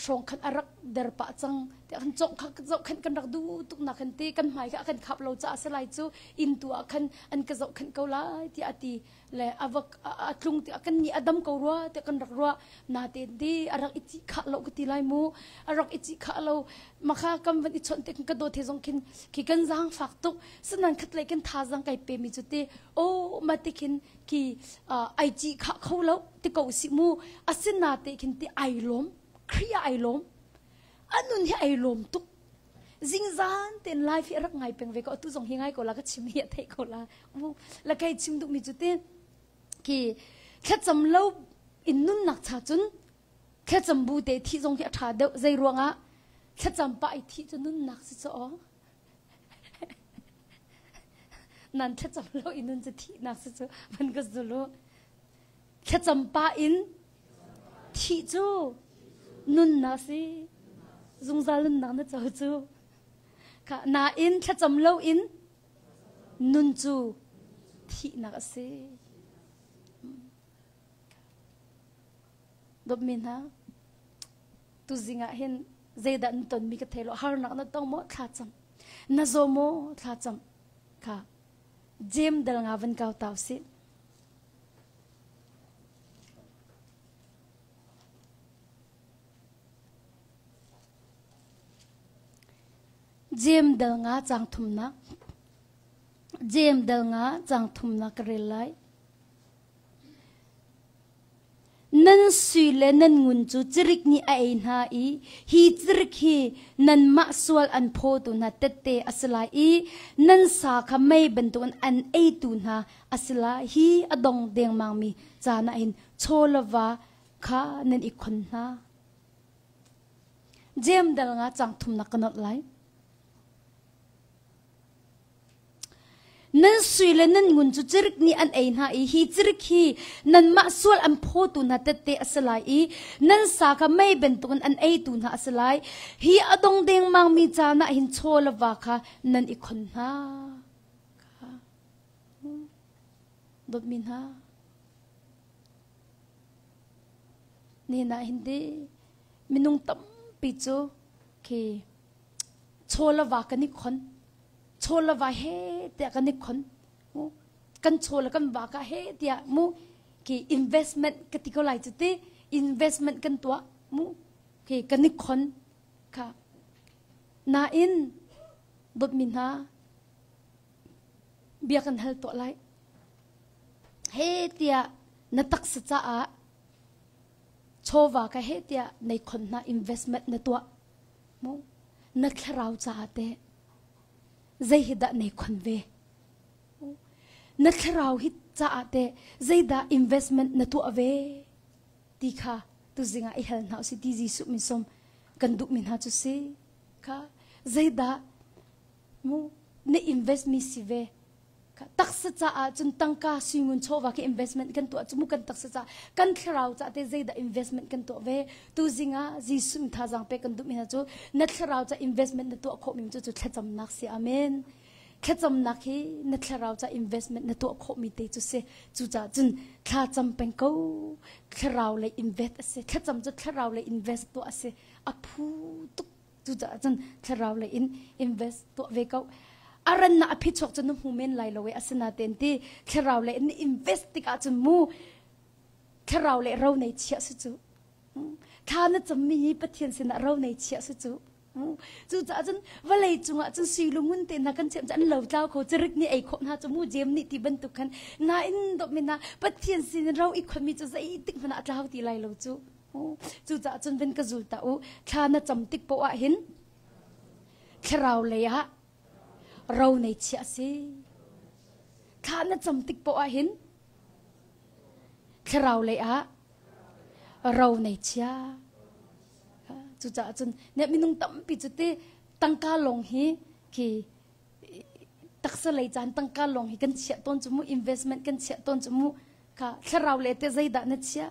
Speaker 1: hrawng khan a rak der pah cang ti khan congh kha zohkhenh kan rak duh tuk nak khan ti kan hmai kha a kan khap lo caah si lai cu inn tu ah khan an ka zohkhenh ko lai tiah a ti le a va a tlung ti kan nih a dam ko rua ti kan rak ruah natein di a rak i cih khah lo ka ti lai mu a rak i cih khah lo makha kam van i chawnh te ka dawt he zong khin khi kan zaang fak tuk sanan khat lei kan thazang kai pe mi cu ti o ma ti khin khi ai cih khah kho lo ti ko si mu asina te khin ti ai lawm khria ai lawm anun hi ai lawm tuk zingzan ten live hi rak ngai peng ve ko atu zong hi ngai ko la ka chim hi a theih ko la mu la kai chim duh mi cu te khi thlacam lo in nunnak cha cun thlacam bu te thi zong hi a tha deuh zei ruangah thlacam pa i thi cu nunnak si chaw nan thlacam lo in nun cu thihnak si cu van ka zulu Thlacam pah in thih cu nunnak si. Zungzal nunnak na co cu. Kha nain thlacam loin nun cu thihnak a si. Dawtmi hna, tuzing ah hin zeidah na tonmi ka thei lo. Harnak na tong maw? Thlacam. Na zaw maw? Thlacam. Kha Jem dal nga van kau tau sih. Jeim dal nga caang thumnak Jeim dal nga caang thumnak ka rel lai. Nan sui le nan ngun cu cirik nih a ei hna i hi cirik hi nanmah sual an phawtu hna tette a si lai i nan sa kha mei bantukin an eitu hna a si lai. Hi a dong dengmangmi caan ah hin chaw le va kha nan i khon hna. Jeim dal nga caang thumnak ka nolh lai. Nan sui le nan ngun cu cirik nih an ei hna i hi cirik hi nanmah sual an phawtu hna tette a si lai i nan sa kha mei bantukin an eitu hna a si lai. Hi a dong dengmangmi caan ah hin chaw le va kha nan i khon hna. Dawtmi hna, nihin ah hin ti minung tampi cu khi chaw le va kan i khon. Chaw le va he tiah kan i khon. Kan chaw le kan va ka he tiah mu khi investment ka ti ko lai cu ti investment kan tuah mu khi kan i khon kha nain dawtmi hna bia kan hal tuah lai he tiah na taksa caah chawva ka he tiah nei khon hna investment na tuah mu na thlarau caah teh zei hi dah nei khon ve na thlarau hi caah teh zeidah investment na tuah ve ti kha tuzing ah i hal hna usih ti Jesuh min som kan duh mi hna cu si kha zeidah mu na invest mi si ve taksa caah cun tangka suingun chawva khi investment kan tuah cu mu kan taksa caah kan thlarau caah te zeidah investment kan tuah ve tu zing ah Jesuh thazaang pek kan duh mi hna cu na thlarau ca investment na tuah khawh mi cu cu thlacamnak si amen thlacamnak hi na thlarau ca investment na tuah khawh mi te cu si cucaah cun thlacam peng ko thlarau lei invest a si thlacam cu thlarau lei invest tuah a si a phu tuk Cucaah cun thlarau lei in invest tuah ve ko. A rannak a phichuak cu na hmu men lai lo e asinain ti thlarau lei in invest tikah cun mu thlarau lei ro nei chiah si cu. Thla na cammi hi Pathian sinah ro nei chiah si cu. Cucaah cun vawlei cungah cun sui lungun te hna kan chiah cu an lotlau kho cirik nih ei khawh hna cu mu jem nih ti bantuk khan nain dawtmi hna Pathian sin in ro i khonmi cu zeitik hmanh ah a tlau ti lai lo cu. Cucaah cun van ka zul ta u thla na cam tik poah ah hin thlarau lei ah ro nei chiah si. Thla na cam tik poah ah hin thlarau lei ah ro nei chia. Cucaah cun ne minung tampi cu ti tangka lawng hi khi taksa lei caan tangka lawng hi kan chiah tawn cu mu investment kan chiah tawn cu mu kha thlarau le te zeidah na chiah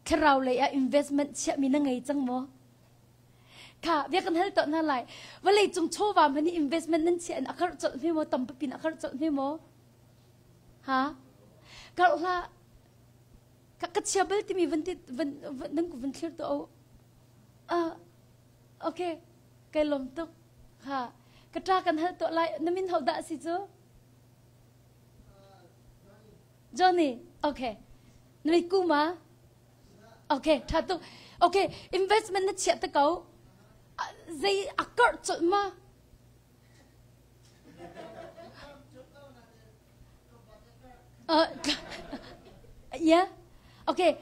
Speaker 1: thlarau lei ah investment chiahmi na ngei cang maw kha bia kan hal tawn hna lai vawlei cung chawva hmanh hi investment nan chiah in a karh colh hme maw tam pin a karh colh hme maw ha karh hlah Ka ka chia bal timi van ti van van nan ku van thlir to o. Ah okay kai lom tuk. Ha ka ṭa kan hal to lai na min ho dah si cu? Johnny. Okay. Na mit ku ma? Okay, ṭha tuk. Okay, investment na chiah te ko. Zei a karh colh ma? Uh, yeah? Okay.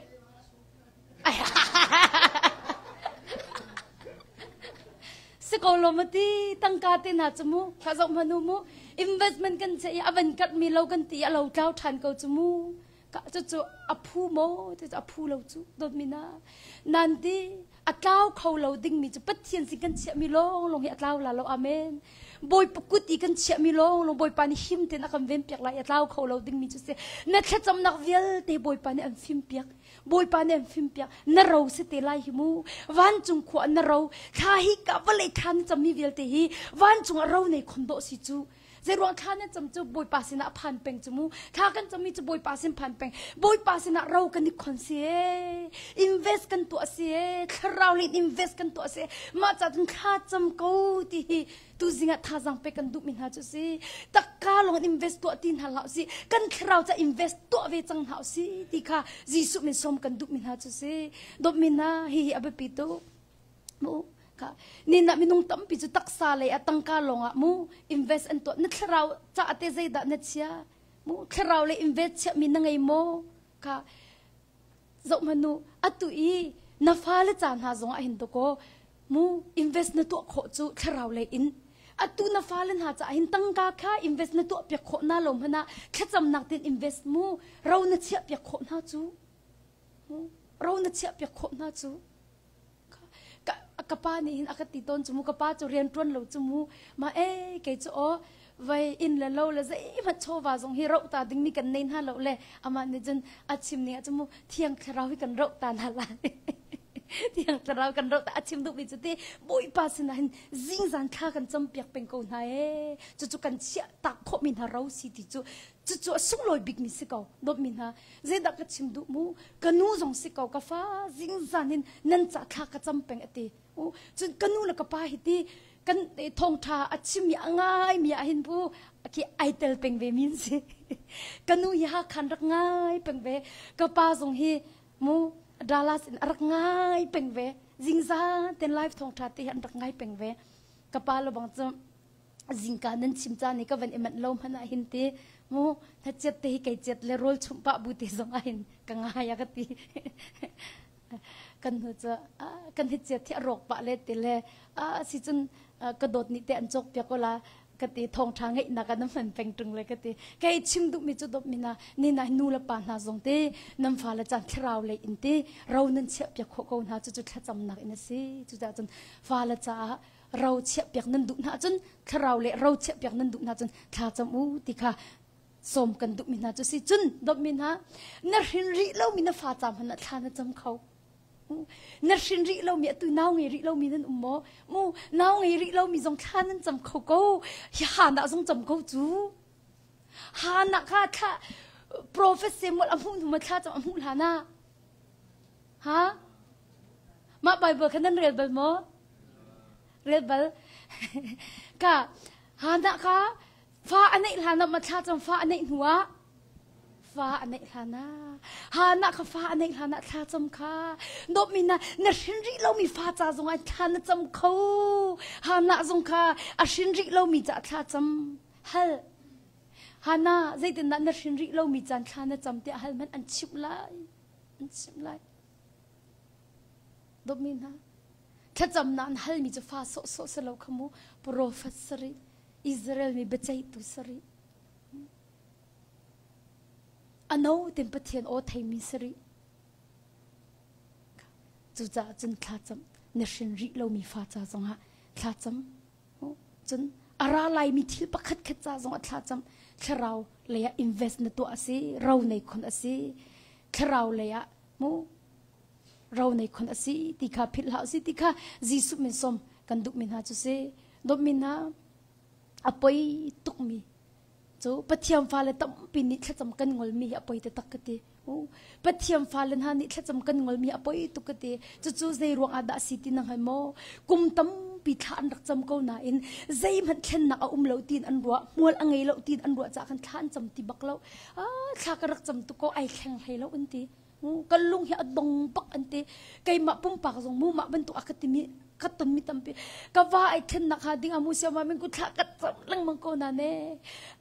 Speaker 1: Si ko lo ma ti tangka te hna cu mu kha zoh hmanu mu investment kan che i a van kat mi lo kan ti a lo tlau than ko cu mu ka cu cu a phu mo ti cu a phu lo cu dawt mi na nan ti a tlau kho lo dingmi cu Pathian sin kan chiahmi lawnglawng hi a tlau la lo amen Bawipa kut i kan chiahmi lawnglawng Bawipa nih him tein a kan venpiak lai a tlau kho lo dingmi cu si na thlacamnak vialte Bawipa nih an fimpiak Bawipa nih an fimpiak na ro si te lai hi mu vancung khua na ro thla hi ka vawlei thla na cammi vialte hi vancung ah ro nei khon dawh si cu Zeiruang thla nan cam cu Bawipa sinah phan peng cu mu. Thla kan cammi cu Bawipa sin phan peng. Bawipa sinah ro kan i khon si ee. Invest kan tuah si ee. Thlarau lin invest kan tuah si ee. Mah ca cun thla cam ko ti hi tu zingah thazaang pek kan duhmi hna cu si. Takka lawng invest tuah ti hna hlah si. Kan thlarau ca invest tuah ve cang hna si ti kha Jesuh min sawm kan duhmi hna cu si. Dawtmi hna hihi a biapi tuk. Mu ka ni na minung tampi cu taksa lei ah tangka lawngah mu invest an tuah na thlarau ca te zeidah na chia mu thlarau le invest chia mi na ngei maw ka zoh hmanu atu i na fale ca hna zong ah hin to ko mu invest na tuah khawh cu thlarau lei in atu na fale hna ca hin tangka kha invest na tuah piak khawh na lo hmana thlacamnak tin invest mu ro na chiah piak khawh hna cu ro na chiah piak khawh hna cu Ka pa nih hin a ka ti tawn cu mu ka pa cu rian ṭuan lo cu mu ma e kei cu aw vai inn le lo le zeihmanh chawva zong hi roh ta dingmi kan nei hna lo le amah nih cun a chim ning ah cun mu thiang thlarau hi kan roh ta hna lai thiang thlarau kan roh ta a chim duhmi cu ti bawipa sinah hin zingzan thla kan campiak peng ko hna ee cucu kan chiah tak khawhmi hna ro si ti cu cucu a sunglawi bikmi si ko dawtmi hna Zeidah ka chim duh mu? Ka nu zong si ko ka fa zingzan in nan ca thla ka cam peng a ti. Cun ka nu le ka pa hi ti kan thawngtha a chim i a ngai mi ah hin bu khi ai tel peng ve min si. Ka nu hi Hakhan rak ngai peng ve. Ka pa zong hi mu Dallas in a rak ngai peng ve. Zingzan ten live thawngtha te hi an rak ngai peng ve. Ka pa lo bang cu zingka nan chim caan i ka van i manh lo hmanh ah hin ti mu hnachet te hi kei cet le rawl chumh pah bu te zong ah hin ka ngai a ka ti kan hnu cu kan hi cet hi a rawk pah le ti le a si cun ka dawt nih te an cawk piak ko la ka ti thawngtha ngeihnak ah na hman peng tung le ka ti kei chim duh mi cu dawt mi na ni na nu le pa hna zong te nan fa le caan thlarau lei in te ro nan chiah piak khawh ko hna cu cu thlacamnak in a si cucaah cun fa le caah ro chiahpiak nan duh hna ahcun thlarau le ro chiahpiak nan duh hna cun thla cam u ti kha sawm kan duhmi hna cu si cun dawtmi hna na hrin rih lomi na fa ca hmanh ah thla na cam kho na hrin rih lomi atu nau ngei rih lomi nan um maw mu nau ngei rih lomi zong thla nan cam kho ko hi hana zong cam ko cu hana kha thla prophet Samuel a hmuh hnu ma thla cam a hmuh hlan ah Ha? Mah Bible kha nan rel bal maw? Rel bal. Ka Hannah kha fa a neih hlan ah ma thla cam fa a neih hnu ah Fa a neih hlan ah Hannah kha fa a neih hlan ah thla cam kha dawtmi na na hrin rih lomi fa ca zong ah thla na cam kho. Hannah zong kha a hrin rih lomi ca thla cam hal. Hannah zeitindah na hrin rih lomi caan thla na cam tiah hal hmanh an chimh lai. An chimh lai. Dawtmi hna thlacamnak an halmi cu fa sawhsawh si lo kha mu profet sarih Israel mi biaceihtu sarih A no tin Pathian aw theimi si rih. Cucaah cun thlacam na hrin rih lomi fa ca zongah thlacam. Cun a ra laimi thil pakhat khat ca zongah thlacam. Thlarau lei ah invest na tuah a si, ro nei khun a si. Thlarau lei ah mu ro nei khun a si ti kha philh hlah si ti kha Jesuh min som kan duhmi hna cu si. Dawtmi hna a poi tukmi Cu Pathian fale tampi nih thlacam kan ngolmi hi a poi taktak ka ti. Pathian fale hna nih thlacam kan ngolmi hi a poi tuk ka ti. Cucu zei ruang ah dah a si ti na hngal maw? Kum tampi thla an rak cam ko nain zeihmanh thlennak a um lo tiin an ruah, hmual a ngei lo tiin an ruah caah khan thla an cam ti bak lo. Ah, thla ka rak cam tuk ko, ai thleng hlei lo an ti. Kan lung hi a dong bak an ti. Keimah pumpak zong mu mah bantuk a ka timi ka tonmi tampi. Ka va ai thlennak hnga ding ah mu siama min ku thla ka cam lengmang ko na ne.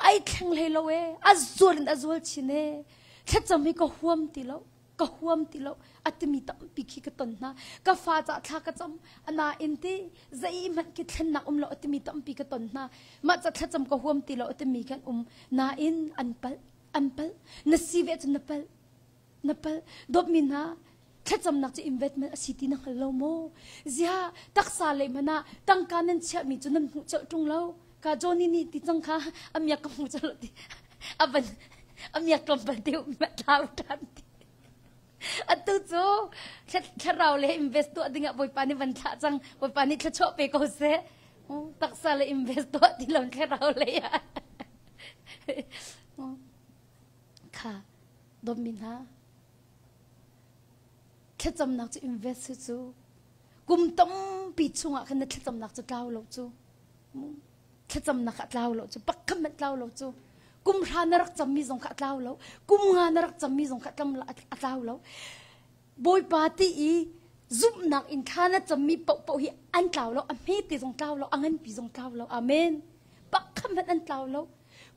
Speaker 1: Ai thleng hlei lo e. A zual in a zual chin e. Thlacam hi ka huam ti lo. Ka huam ti lo. A timi tampi khi ka ton hna. Ka fa ca thla ka cam. Ana in ti zeihmanh khi thlennak um lo a timi tampi ka ton hna. Mah ca thlacam ka huam ti lo a timi kan um. Nain an palh. An palh. Na si ve cun na palh. Na palh. Dawtmi hna, thlacamnak cu investment a si ti na hngal lo maw? Ziah, taksa lei hmanh ah tangka nan chiahmi cu nan hmuh colh ṭung lo. Ka Johnny nih ti cang kha a miak ka hmu colh ti. A van a miak tlawmpal te um ma tlau ṭhan ti. Atu cu thlarau le invest tuah dingah Bawipa nih van thlah cang. Bawipa nih thluachuah pe ko seh. Taksa le invest tuah ti lo thlarau lei ah. Kha dawtmi hna thlacamnak cu invest hi cu kum tampi chungah khan na thlacamnak cu tlau lo cu thlacamnak ah tlau lo cu pakhat hmanh tlau lo cu kum hra na rak cammi zong kha a tlau lo kum nga na rak cammi zong kha a tlau lo Bawipa ti i zumhnak in thla na cammi paohpaoh hi an tlau lo a hmete zong tlau lo a nganpi zong tlau lo amen pakhat hmanh an tlau lo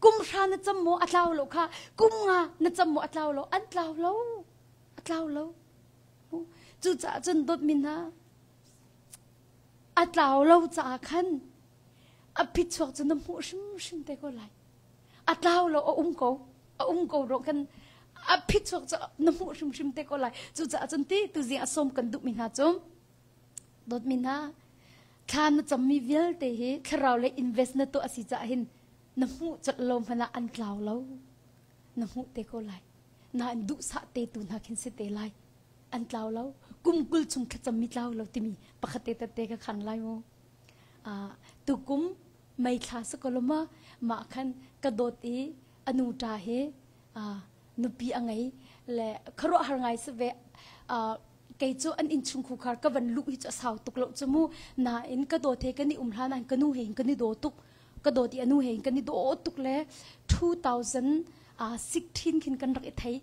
Speaker 1: kum hra na cam maw a tlau lo kha kum nga na cam maw a tlau lo an tlau lo a tlau lo cucaah cun dawtmi hna a tlau lo caah khan a phichuak cu na hmuh hrimhrim te ko lai a tlau lo a um ko a um ko ro kan a phichuak cu na hmuh hrimhrim te ko lai cucaah cun ti tuzing a sawm kan duhmi hna cu dawtmi hna thla na cammi vialte hi thlarau le invest na tuah a si caah hin na hmuh colh lo hmanh ah an tlau lo na hmuh te ko lai nain duhsah te tu hna khin si te lai an tlau lo kum 20 chung thlacammi tlau lo timi pakhat te tette ka khan lai mu tukum mei thla sakoloma mah khan ka dawt i anu ṭa hi nupi a ngei le khuaruahhar ngai si ve kei cu an innchung khukhar ka van luh hi cu a sau tuk lo cu mu nain ka dawt he kan i um hlan ah ka nu he kan i daw tuk ka dawt i anu he kan i daw tuk le 2016 khin kan rak i thei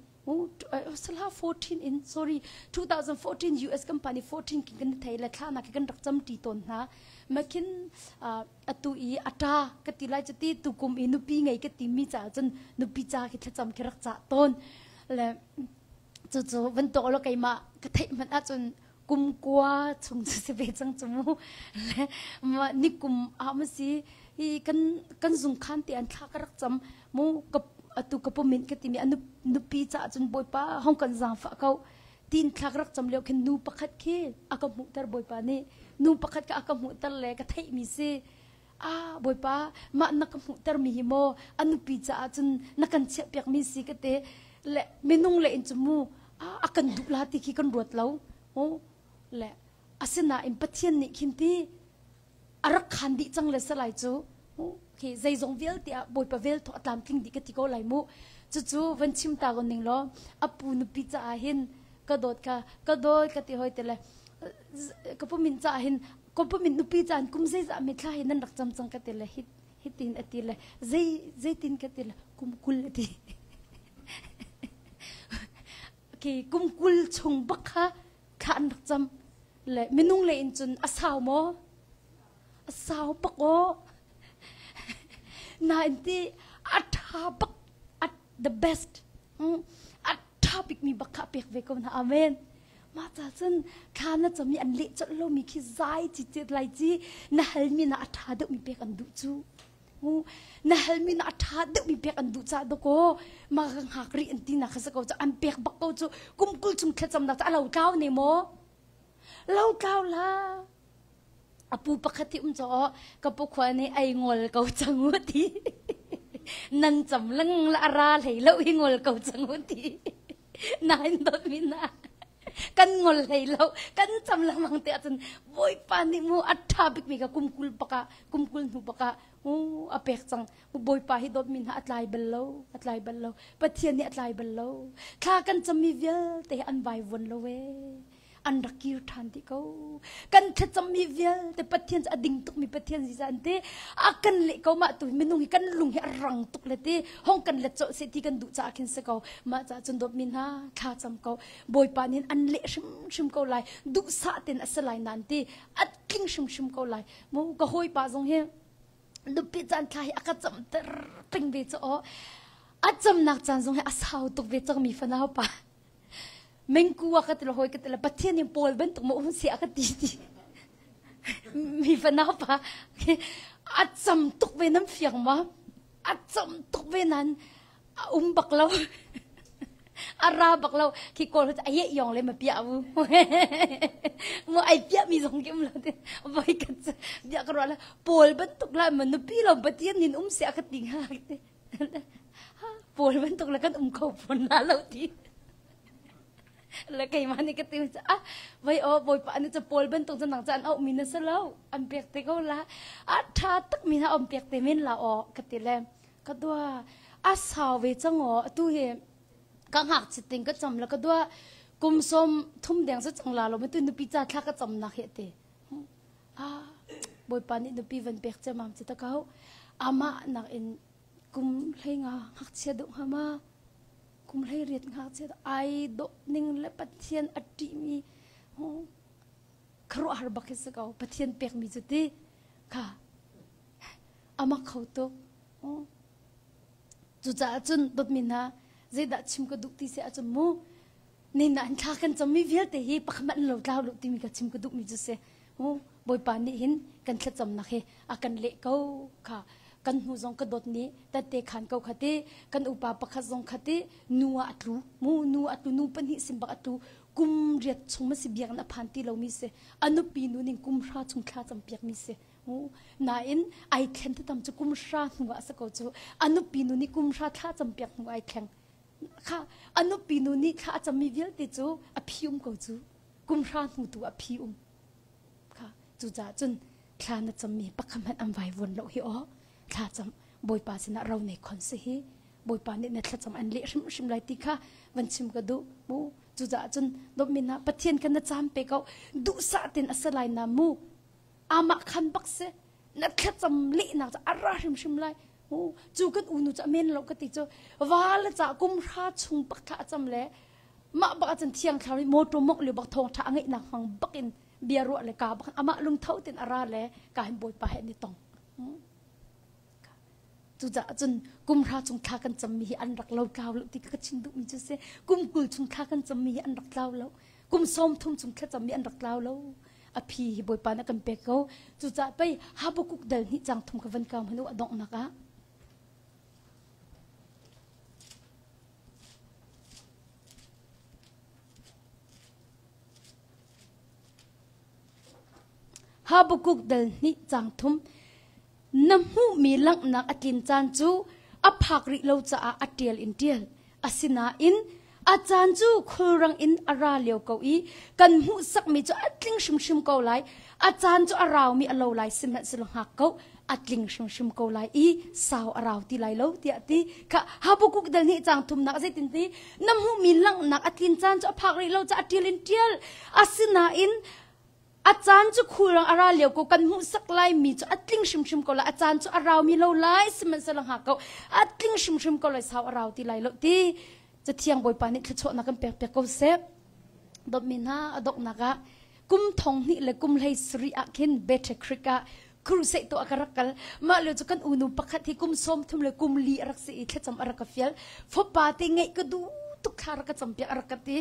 Speaker 1: sala 14 in sorry 2014 US company 14 kin kan thei le thla nak kan rak cam ti ton hna makin atu i ata ka ti lai chuti tukum i nupi ngei ka ti mi cha cun nupi cha khi thlacam khi rak cha ton le cucu van to lo keimah ka theih hmanh ahcun kum kua chung cu si ve cang cu mu le ni kum ah ma si hi kan kan zung khan te an thla ka rak cam mu ka atu ka pumin ka timi anu nupi ca cun bawipa hong kan zaangfah ko tin thla ka rak cam lio khin nu pakhat khi a ka hmuhter bawipa nih nu pakhat ka a ka hmuhter le ka theihmi si ah bawipa mah na ka hmuhter mi hi maw a nupi caah cun na kan chiah piak mi si ka te le minung le in cu mu a kan duh la ti khi kan ruat lo le asinain Pathian nih khin ti a rak khan dih cang le salai cu khi zeizong vialte ah bawipa vel thaw a tlamtling dih ka ti ko lai mu cucu van chim ta ko ning law a pu nupi caah hin ka dawt ka ka dawt ka ti hoi te le ka pu min caah hin ka pu min nupi caan kum zeizah mi thla hi nan rak cam cang ka ti le hi hitin a ti le zei zeitin ka ti le kum 20 a ti. Khi kum 20 chung bak kha thla an rak cam. Le minung le in cun a sau maw? A sau bak aw. Nain ti a ṭha bak a the best. A ṭha bikmi bak kha a pek ve ko hna. Amen. Mah ca cun thla na cam i an leh colh lomi khi zai ci cet lai ci na halmi na a ṭha deuhmi pek an duh cu. Na halmi na a ṭha deuhmi pek an duh caah dakaw ma ka hngak rih an ti nak kha si ko cu an pek bak ko cu kum 20 chung thlacamnak cu a lo tlau ne maw? Lo tlau la. A pu pakhat hi um caw ka pu khua nih ei ngol ko cang u ti. Nan cam leng la a ra hlei lo hi ngol ko cang u ti. Nain dawt mi na kan ngol hlei lo kan cam lengmang te ahcun Bawipa nih mu a ṭha bikmi ka kum 20 bak ah kum 20 hnu bak ah mu a pek cang mu Bawipa hi dawtmi hna a tlai bal lo a tlai bal lo Pathian nih a tlai bal lo thla kan cammi vialte hi an vaivuan lo ee an rak kir ṭhan dih ko. Kan thlacammi vialte Pathian cu a ding tukmi Pathian ziza an ti. A kan leh ko mah tu minung hi kan lung hi a rang tuk le ti hong kan let colh seh ti kan duh caah khin si ko. Mah caah cun dawtmi hna thla cam ko. Bawipa nih an leh hrimhrim ko lai. Duhsah ten a si lai nan ti. A tling hrimhrim ko lai. Mu ka hawipa zong hi nupi caan thla hi a ka camter peng ve cu aw. A camnak caan zong hi a sau tuk ve cangmi fanau pa. Mengku a ka ti le hawi ka ti le Pathian in Paul bantuk ma um si a ka ti ti. Mi fanau pa a cam tuk ve nam fiang ma? A cam tuk ve nan a um bak lo. A ra bak lo. Khi kawl a ye yong le ma pia u. Mu ai pia mi zong ki um lo te. Voi ka bia ka ruah la Paul bantuk la ma nupi lo Pathian nin um si a ka ti nga te. Paul bantuk le kan um kho fawn na lo ti. Le keimah nih ka ti ah vai o bawipa nih cu Paul bantuk cu nang cu an auh mi na si lo an pek te ko la a tha tak mi na om pek te men la o ka ti le ka dua a sau ve cang o atu hi ka ngak chiting ka cham la ka dua kum 30 deng sa chang la lo ma tu nupi cha thla ka cham nak he te Ah, Bawipa nih nupi van pek ciammam ci ta ko. Amah nak in kum 15 ngakchia deuh hnga ma? Kum 18 ngakchia ai dawh ning le Pathian a ṭihmi khuaruahhar bak hi si ko. Pathian pekmi cu ti kha amak kho tuk. Cucaah cun dawtmi hna zeidah chim ka duh ti si ahcun mu Nin ah thla kan cammi vialte hi pakhat hmanh lo tlau lo timi ka chim ka duhmi cu si. Bawipa nih hin kan thlacamnak hi a kan leh ko kha kan hnu zong ka dawt nih tette khan ko kha ti kan upa pakhat zong kha ti nu ah a tlu mu nu a tlu nu pahnih sim bak a tlu kum riat chung ma si biakinn a phan ti lomi si a nupi nu ning kum hra chung thla cam piak mi si mu nain ai thlen tam cu kum hra hnu ah sa ko cu a nupi nu nih kum hra thla cam piak hnu ai thleng Kha a nupi nu nih thla a cammi vialte cu a phi um ko cu. Kum hra hnu tu a phi um. Kha cucaah cun thla na cammi pakhat hmanh an vai vuan lo hi aw. Thla cam Bawipa sinah ro nei khon si hi. Bawipa nih na thlacam an leh hrimhrim lai ti kha van chim ka duh mu. Cucaah cun dawtmi hna Pathian kha na cam pe ko. Duhsah ten a si lai na mu. Amah khan bak si. Na thlacam lehnak cu a ra hrimhrim lai. Cu kan unu cu a men lo ka ti cu va le ca kum hra chung bak thla a cam le mah bak ahcun thiang thlarau nih motor mongh lio bak thawng tha a ngeihnak hmang bak in bia ruah le ka bak amah lungtho ten a ra le ka hin bawipa he an i tong. Cucaah cun kum hra chung thla kan cammi hi an rak lo tlau lo ti ka chim duhmi cu si. Kum 20 chung thla kan cammi hi an rak tlau lo. Kum 30 chung thla cammi an rak tlau lo. A phi hi Bawipa nih a kan pek ko. Cucaah pei Habakkuk dal hnih cang thum kha van kau hmanh u a donghnak ah. Habakkuk dal hnih cang thum na hmuhmi langhnak a tlin caan cu a phak rih lo caah a ṭial in ṭial. Asinain a caan cu khulrang in a ra lio ko i kan hmuhsakmi cu a tling hrimhrim ko lai. A caan cu a raumi a lo lai sihmanhsehlaw hngak ko a tling hrimhrim ko lai i sau a rau ti lai lo tiah ti kha Habakkuk dal nih caang thumnak zeitin ti na hmuhmi langhnak a tlin caan cu a phak rih lo caah a ṭial in ṭial. Asinain A caan cu khulrang a ra lio ko kan hmuhsak laimi cu a tling hrimhrim ko lai a caan cu a raumi lo lai sihmanhsehlaw hngak ko a tling hrimhrim ko lai sau a rau ti lai lo ti. Cathiang Bawipa nih thluachuahnak kan pek piak ko seh. Dawtmi hna a donghnak ah kum thong hnih le kum hlei sarih ah khin Battle Creek ah crusade tuah ka rak kal. Mah lio cu kan unu pakhat hi kum sawm thum le kum li a rak si i thlacam a rak ka fial. Fapa te ngeih ka duh tuk thla rak ka campiak a rak ka ti.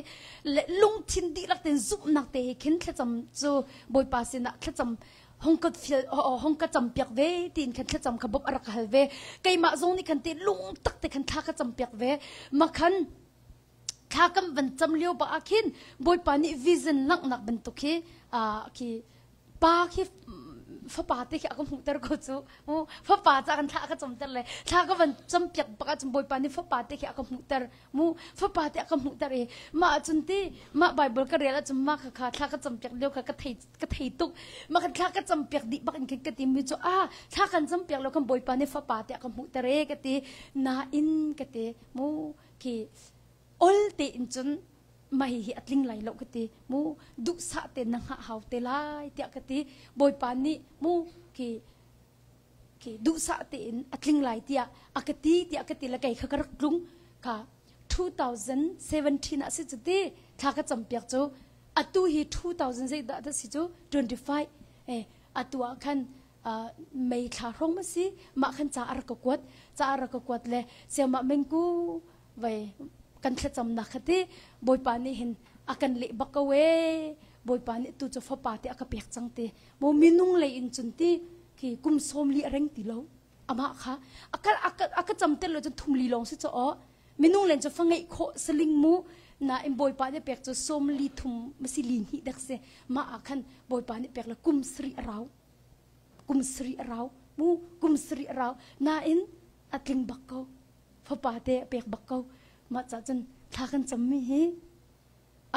Speaker 1: Le lungthin dihlak tein zumhnak te he khin thlacam cu Bawipa sinah thlacam hong ka fial hong ka campiak ve tiin khan thlacam kha bawmh a rak ka hal ve. Keimah zong nih khan te lungtak te khan thla ka campiak ve. Makhan thla kan van cam lio ba ah khin Bawipa nih vision langhnak bantuk hi khi pa khi fapa te khi a ka hmuhter ko cu fapa ca kan thla ka camter le thla ka van campiak bak ahcun Bawipa nih fapa te khi a ka hmuhter mu fapa te a ka hmuhter i mah ahcun ti mah Bible ka rel ahcun mah kha kha thla ka campiak lio kha ka thei ka thei tuk mah kan thla ka campiak dih bak in khin ka ti mi cu a thla kan campiak lo kan Bawipa nih fapa te a ka hmuhter e ka ti nain ka ti mu khi ol tein cun mah hi a tling lai lo ka ti mu duhsah te na hngah hau te lai tiah ka ti bawipa nih mu khi khi duhsah tein a tling lai tiah a ka ti tiah ka ti le kei kha ka rak tlung kha 2017 ah si cu ti thla ka campiak cu atu hi 2000 zei dah si cu 25 eh atu ah khan mei thla hrawng ma si mah khan ca a rak ka kuat ca a rak ka kuat le siamah mengku vai kan thlacamnak kha ti bawipa nih hin a kan leh bak ko e bawipa nih tu cu fapa te a ka pek cang te mo minung lei in cun ti khi kum sawm li a reng ti lo amah kha aka aka cam tel lo cun thum li lawng si cho o minung len cu fa ngeih khawh saling mu na in bawipa nih pek cu sawm li thum masi li hnih dek si mah ah khan bawipa nih pek le kum sari a rau kum sarih a rau mu kum sarih a rau nain a tling bak ko fapa te a pek bak ko mah ca cun thla kan cammi hi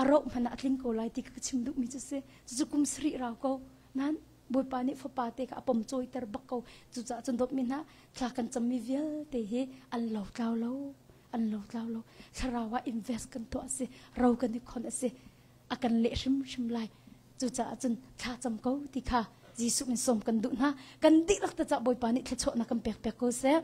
Speaker 1: a roh hmanh ah a tling ko lai ti ka chim duhmi cu si cucu kum sarih rau ko nan bawipa nih fapa te kha a pom cawiter bak ko cucaah cun dawtmi hna thla kan cammi vialte hi an lo tlau lo an lo tlau lo thlarau ah invest kan tuah si ro kan i khon a si a kan leh hrimhrim lai Cucaah cun thla cam ko ti kha Jesuh min sawm kan duh hna. Kan dihlak te cah Bawipa nih thluachuahnak kan pek piak ko seh.